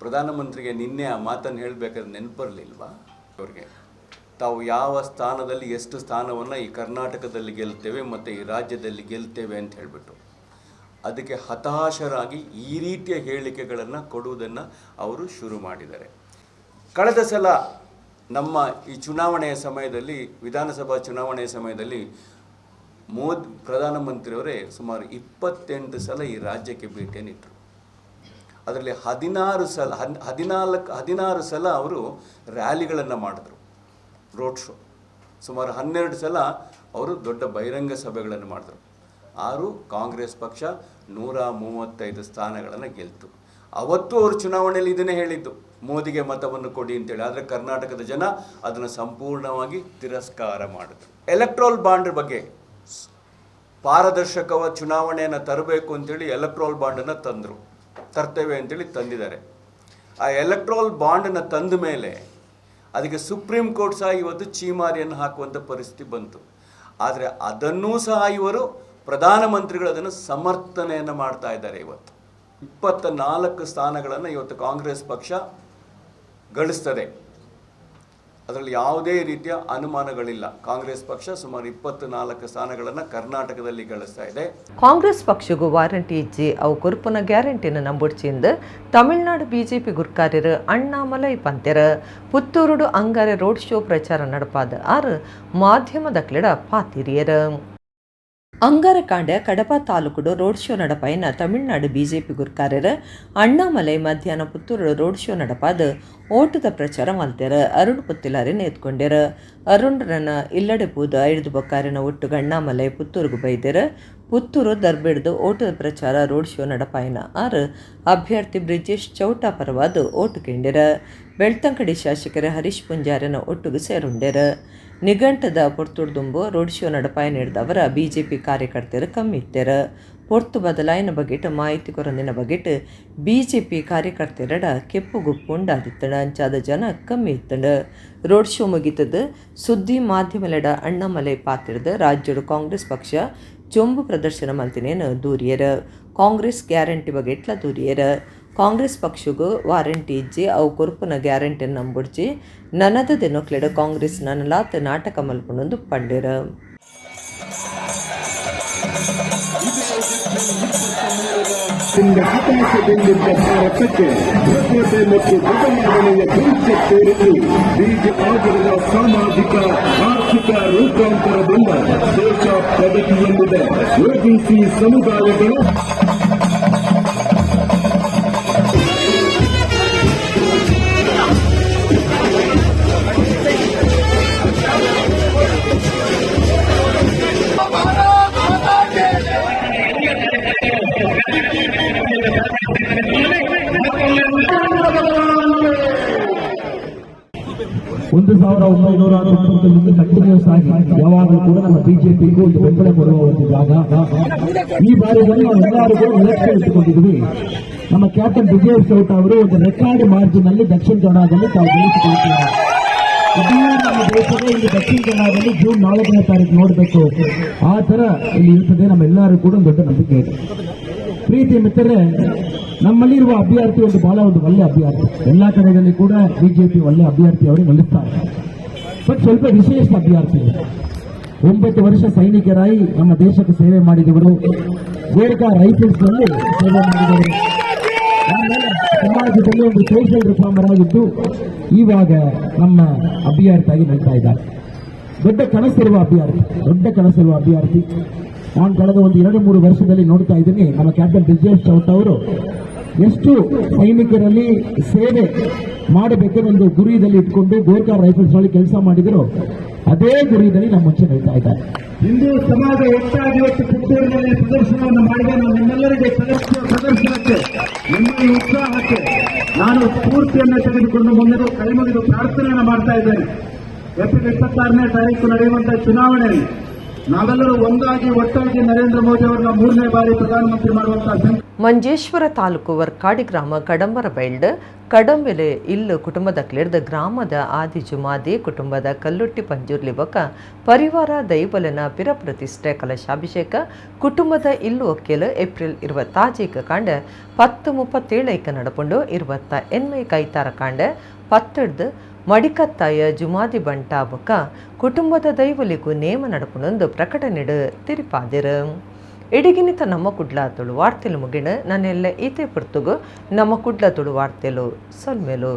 ಪ್ರಧಾನಮಂತ್ರಿಗೆ ನಿನ್ನೆ ಆ ಮಾತನ್ನು ಹೇಳಬೇಕಾದ್ರೆ ನೆನಪು ಬರಲಿಲ್ವಾ ಅವ್ರಿಗೆ? ತಾವು ಯಾವ ಸ್ಥಾನದಲ್ಲಿ ಎಷ್ಟು ಸ್ಥಾನವನ್ನು ಈ ಕರ್ನಾಟಕದಲ್ಲಿ ಗೆಲ್ತೇವೆ ಮತ್ತು ಈ ರಾಜ್ಯದಲ್ಲಿ ಗೆಲ್ತೇವೆ ಅಂತ ಹೇಳಿಬಿಟ್ಟು ಅದಕ್ಕೆ ಹತಾಶರಾಗಿ ಈ ರೀತಿಯ ಹೇಳಿಕೆಗಳನ್ನು ಕೊಡುವುದನ್ನು ಅವರು ಶುರು ಮಾಡಿದ್ದಾರೆ. ಕಳೆದ ಸಲ ನಮ್ಮ ಈ ಚುನಾವಣೆಯ ಸಮಯದಲ್ಲಿ, ವಿಧಾನಸಭಾ ಚುನಾವಣೆಯ ಸಮಯದಲ್ಲಿ ಮೋದಿ ಪ್ರಧಾನಮಂತ್ರಿಯವರೇ ಸುಮಾರು 28 ಸಲ ಈ ರಾಜ್ಯಕ್ಕೆ ಭೇಟಿಯನ್ನಿಟ್ಟರು. ಅದರಲ್ಲಿ 16 ಸಲ 14 ಸಲ ಅವರು ರ್ಯಾಲಿಗಳನ್ನು ಮಾಡಿದ್ರು, ರೋಡ್ ಶೋ. ಸುಮಾರು 12 ಸಲ ಅವರು ದೊಡ್ಡ ಬಹಿರಂಗ ಸಭೆಗಳನ್ನು ಮಾಡಿದ್ರು. 6 ಕಾಂಗ್ರೆಸ್ ಪಕ್ಷ 135 ಸ್ಥಾನಗಳನ್ನು ಗೆಲ್ತು. ಅವತ್ತು ಅವರು ಚುನಾವಣೆಯಲ್ಲಿ ಇದನ್ನೇ ಹೇಳಿದ್ದು, ಮೋದಿಗೆ ಮತವನ್ನು ಕೊಡಿ ಅಂತೇಳಿ. ಆದರೆ ಕರ್ನಾಟಕದ ಜನ ಅದನ್ನು ಸಂಪೂರ್ಣವಾಗಿ ತಿರಸ್ಕಾರ ಮಾಡಿದ್ರು. ಎಲೆಕ್ಟ್ರೋಲ್ ಬಾಂಡ್ ಬಗ್ಗೆ ಪಾರದರ್ಶಕವ ಚುನಾವಣೆಯನ್ನು ತರಬೇಕು ಅಂತೇಳಿ ಎಲೆಕ್ಟ್ರೋಲ್ ಬಾಂಡನ್ನು ತಂದರು, ತರ್ತೇವೆ ಅಂತೇಳಿ ತಂದಿದ್ದಾರೆ. ಆ ಎಲೆಕ್ಟ್ರೋಲ್ ಬಾಂಡನ್ನು ತಂದ ಮೇಲೆ ಅದಕ್ಕೆ ಸುಪ್ರೀಂ ಕೋರ್ಟ್ ಸಹ ಇವತ್ತು ಚೀಮಾರಿಯನ್ನು ಹಾಕುವಂಥ ಪರಿಸ್ಥಿತಿ ಬಂತು. ಆದರೆ ಅದನ್ನೂ ಸಹ ಇವರು ಪ್ರಧಾನಮಂತ್ರಿಗಳು ಅದನ್ನು ಸಮರ್ಥನೆಯನ್ನು ಮಾಡ್ತಾ ಇದ್ದಾರೆ. ಇವತ್ತು 24 ಸ್ಥಾನಗಳನ್ನು ಇವತ್ತು ಕಾಂಗ್ರೆಸ್ ಪಕ್ಷ ಗಳಿಸ್ತದೆ, ಅದರಲ್ಲಿ ಯಾವುದೇ ರೀತಿಯ ಅನುಮಾನಗಳಿಲ್ಲ. ಕಾಂಗ್ರೆಸ್ ಪಕ್ಷ ಸುಮಾರು 24 ಸ್ಥಾನಗಳನ್ನು ಕರ್ನಾಟಕದಲ್ಲಿ ಗಳಿಸ್ತಾ ಇದೆ. ಕಾಂಗ್ರೆಸ್ ಪಕ್ಷಗೂ ವಾರಂಟಿ ಇಜ್ಜಿ, ಅವು ಕೊರ್ಪುನ ಗ್ಯಾರಂಟಿನ ನಂಬುಡ್ಚಿಂದ ತಮಿಳುನಾಡು ಬಿಜೆಪಿ ಗುರ್ಕಾರ್ಯರು ಅಣ್ಣಾಮಲೈ ಪಂತೆರ. ಪುತ್ತೂರುಡು ಅಂಗಾರೆ ರೋಡ್ ಶೋ ಪ್ರಚಾರ ನಡಪಾದ ಆರು ಮಾಧ್ಯಮದಕ್ಲೆಡ ಪಾತಿರಿಯರ. ಅಂಗಾರಕಾಂಡ ಕಡಪ ತಾಲೂಕುಡು ರೋಡ್ ಶೋ ನಡಪಾಯಿನ ತಮಿಳುನಾಡು ಬಿಜೆಪಿ ಗುರ್ಕಾರ್ಯರು ಅಣ್ಣಾಮಲೈ ಮಧ್ಯಾಹ್ನ ಪುತ್ತೂರು ರೋಡ್ ಶೋ ನಡಪಾದ ಓಟದ ಪ್ರಚಾರ ಮಲ್ತೆರ. ಅರುಣ್ ಪುತ್ತಿಲಾರಿ ನೇತ್ಕೊಂಡೆರ. ಅರುಣ್ರನ ಇಲ್ಲಡೆ ಪೂದ ಐದು ಬೊಕ್ಕಾರಿನ ಒಟ್ಟು ಅಣ್ಣಾಮಲೈ ಪುತ್ತೂರುಗು ಬೈದೆರ. ಪುತ್ತೂರು ದರ್ಬಿಡ್ದು ಓಟದ ಪ್ರಚಾರ ರೋಡ್ ಶೋ ನಡಪಾಯಿನ ಆರು ಅಭ್ಯರ್ಥಿ ಬ್ರಿಜೇಶ್ ಚೌಟ ಪರವಾದ ಓಟು ಕೆಂಡೆರ. ಬೆಳ್ತಂಕಡಿ ಶಾಸಕರ ಹರೀಶ್ ಪುಂಜಾರನ ಒಟ್ಟುಗು ಸೇರುಂಡೆರ. ನಿಘಂಟದ ಪೊರ್ತುಡ್ದುಂಬು ರೋಡ್ ಶೋ ನಡಪಾಯ ನೀಡಿದವರ ಬಿಜೆಪಿ ಕಾರ್ಯಕರ್ತರು ಕಮ್ಮಿತ್ತೆರ. ಪೊರ್ತು ಬದಲಾಯಿನ ಬಗೆಟ್ ಮಾಹಿತಿ ಕೊರಂದಿನ ಬಗೆಟ್ ಬಿಜೆಪಿ ಕಾರ್ಯಕರ್ತರಡ ಕೆಪ್ಪು ಗುಪ್ಪು ಉಂಡಾದಿತ್ತಣ. ಅಂಚಾದ ಜನ ಕಮ್ಮಿ ಇತ್ತಂಡ. ರೋಡ್ ಶೋ ಮುಗಿತದ ಸುದ್ದಿ ಮಾಧ್ಯಮಲೆಡ ಅಣ್ಣಾಮಲೈ ಪಾತಿರ್ದ ರಾಜ್ಯಡು ಕಾಂಗ್ರೆಸ್ ಪಕ್ಷ ಚೊಂಬು ಪ್ರದರ್ಶನ ಮಲ್ತಿನೇನು ದೂರಿಯರ. ಕಾಂಗ್ರೆಸ್ ಗ್ಯಾರಂಟಿ ಬಗೆಟ್ಲ ದೂರಿಯರ. ಕಾಂಗ್ರೆಸ್ ಪಕ್ಷಗೂ ವಾರಂಟಿ ಇಜ್ಜಿ, ಅವು ಕೊರ್ಪುನ ಗ್ಯಾರಂಟಿ ನಂಬುಡ್ಚಿ. ನನದ ದಿನಕ್ಲೆಡ ಕಾಂಗ್ರೆಸ್ ನನಲಾತ್ ನಾಟಕ ಮಲ್ಪುನೊಂದು ಪಂಡೆರ. ಹತಾಶೆಗೊಂಡಿದ್ದ ಭಾರತಕ್ಕೆ ಭದ್ರತೆ ಮತ್ತು ಬದಲಾವಣೆಯ ಭವಿಷ್ಯ ತೋರಿತು. ಬಿಜೆಪಿ ಸಾಮಾಜಿಕ ಆರ್ಥಿಕ ರೂಪಾಂತರದಿಂದ ದೇಶ ಪ್ರಗತಿಯಲ್ಲಿದೆ. ಒಬಿಸಿ ಸಮುದಾಯಗಳ 1991 ಕಂಟಿನ್ಯೂಸ್ ಆಗಿ ಯಾವಾಗಲೂ ಕೂಡ ನಮ್ಮ ಬಿಜೆಪಿಗೂ ಒಂದು ಬೆಂಬಲ ಕೊಡುವ ಒಂದು ಜಾಗ. ಈ ಬಾರಿ ನಾವು ಎಲ್ಲರೂ ಕೂಡ ನಿರೀಕ್ಷೆ ಇಟ್ಟುಕೊಂಡಿದ್ವಿ. ನಮ್ಮ ಕ್ಯಾಪ್ಟನ್ ವಿಜಯ್ ಚೌಟ ಅವರು ಒಂದು ರೆಕಾರ್ಡ್ ಮಾರ್ಜಿನ್ ಅಲ್ಲಿ ದಕ್ಷಿಣ ಕನ್ನಡದಲ್ಲಿ ತಾವು ಗೆಲ್ಲಿಸಿಕೊಳ್ತಿದ್ದಾರೆ. ಇಡೀ ನಮ್ಮ ದೇಶದ ಇಲ್ಲಿ ದಕ್ಷಿಣ ಕನ್ನಡದಲ್ಲಿ ಜೂನ್ 4ನೇ ತಾರೀಕು ನೋಡಬೇಕು, ಆ ತರ ಇಲ್ಲಿ ಇರ್ತದೆ. ನಮ್ಮೆಲ್ಲರೂ ಕೂಡ ಒಂದು ದೊಡ್ಡ ನಂಬಿಕೆ ಇದೆ. ಪ್ರೀತಿ ಮಿತ್ರರೇ, ನಮ್ಮಲ್ಲಿರುವ ಅಭ್ಯರ್ಥಿ ಒಂದು ಬಹಳ ಒಂದು ಒಳ್ಳೆ ಅಭ್ಯರ್ಥಿ. ಎಲ್ಲಾ ಕಡೆಗಳಲ್ಲಿ ಕೂಡ ಬಿಜೆಪಿ ಒಳ್ಳೆ ಅಭ್ಯರ್ಥಿ ಅವರು ನಿಲ್ಲಿಸ್ತಾರೆ. ಬಟ್ ಸ್ವಲ್ಪ ವಿಶೇಷ ಅಭ್ಯರ್ಥಿ. 9 ವರ್ಷ ಸೈನಿಕರಾಗಿ ನಮ್ಮ ದೇಶಕ್ಕೆ ಸೇವೆ ಮಾಡಿದವರು, ಗೋರ್ಖಾ ರೈಫಲ್ಸ್ ನಲ್ಲಿ ಸೇವೆ ಮಾಡಿದವರು, ಆಮೇಲೆ ಸಮಾಜದಲ್ಲಿ ಒಂದು ಸೋಷಿಯಲ್ ರಿಫಾರ್ಮರ್ ಆಗಿದ್ದು ಇವಾಗ ನಮ್ಮ ಅಭ್ಯರ್ಥಿಯಾಗಿ ನಿಲ್ತಾ ಇದ್ದಾರೆ. ದೊಡ್ಡ ಕನಸಿರುವ ಅಭ್ಯರ್ಥಿ, ದೊಡ್ಡ ಕನಸಿರುವ ಅಭ್ಯರ್ಥಿ. ನಾನು ಕಳೆದ ಒಂದು 2-3 ವರ್ಷದಲ್ಲಿ ನೋಡ್ತಾ ಇದ್ದೀನಿ, ನಮ್ಮ ಕ್ಯಾಪ್ಟನ್ ಬ್ರಿಜೇಶ್ ಚೌಟ ಅವರು ಎಷ್ಟು ಸೈನಿಕರಲ್ಲಿ ಸೇವೆ ಮಾಡಬೇಕು ಒಂದು ಗುರಿಯಲ್ಲಿ ಇಟ್ಕೊಂಡು ಗೋರ್ಖಾ ರೈಫಲ್ಸ್ ನಲ್ಲಿ ಕೆಲಸ ಮಾಡಿದರು. ಅದೇ ಗುರಿಯಲ್ಲಿ ನಮ್ಮ ಮುಂಚೆ ನಿಲ್ತಾ ಇದ್ದಾರೆ. ಹಿಂದೂ ಸಮಾಜ ಒಟ್ಟಾಗಿ ಇವತ್ತು ಪುತ್ತೂರಿನಲ್ಲಿ ಪ್ರದರ್ಶನವನ್ನು ಮಾಡಿದೆ. ನಾನು ನಿಮ್ಮೆಲ್ಲರಿಗೆ ಪ್ರದರ್ಶನಕ್ಕೆ, ನಿಮ್ಮ ಈ ಉತ್ಸಾಹಕ್ಕೆ ನಾನು ಸ್ಫೂರ್ತಿಯನ್ನು ತೆಗೆದುಕೊಂಡು ಮುಂದೆ ಕೈ ಮುಗಿದು ಪ್ರಾರ್ಥನೆಯನ್ನು ಮಾಡ್ತಾ ಇದ್ದೇನೆ. ಏಪ್ರಿಲ್ 26ನೇ ತಾರೀಕು ನಡೆಯುವಂತಹ ಚುನಾವಣೆಯಲ್ಲಿ ನಾವೆಲ್ಲರೂ ಒಂದಾಗಿ, ಒಟ್ಟಾಗಿ ನರೇಂದ್ರ ಮೋದಿ ಅವರನ್ನ ಮೂರನೇ ಬಾರಿ ಪ್ರಧಾನಮಂತ್ರಿ ಮಾಡುವಂತಹ ಸಂಕಲ್ಪ ಮಂಜೇಶ್ವರ ತಾಲೂಕು ವರ್ಕಾಡಿ ಗ್ರಾಮ ಕಡಂಬರ ಬೈಲ್ಡ್ ಕಡಂಬೆಲೆ ಇಲ್ಲು ಕುಟುಂಬದ ಕ್ಲೇರ್ದ ಗ್ರಾಮದ ಆದಿ ಜುಮಾದಿ ಕುಟುಂಬದ ಕಲ್ಲುಟ್ಟಿ ಪಂಜುರ್ಲಿ ಬೊಕ ಪರಿವಾರ ದೈವಲನ ಪಿರ ಪ್ರತಿಷ್ಠೆ ಕಲಶಾಭಿಷೇಕ ಕುಟುಂಬದ ಇಲ್ಲು ಒಕ್ಕೇಲು ಏಪ್ರಿಲ್ 26 ಕಾಂಡ 10:37 ನಡಪುಂಡು. 28 ಕೈತಾರ ಕಾಂಡ 10 ಮಡಿಕತ್ತಾಯ ಜುಮಾದಿ ಬಂಟ ಬೊಕ ಕುಟುಂಬದ ದೈವಲಿಗೂ ನೇಮ ನಡಪುಂಡೊಂದು ಪ್ರಕಟಣೆಡು ತಿರಿಪಾದಿರು. ಎಡಿಗಿನಿತ ನಮ್ಮ ಕುಡ್ಲ ತುಳು ವಾರ್ತೆಲು ಮುಗಿಣ ನನ್ನೆಲ್ಲ ಈತೆ ಪುರ್ತುಗು ನಮ್ಮ ಕುಡ್ಲ ತುಳು ವಾರ್ತೆಲು ಸೊಲ್ಮೆಲು.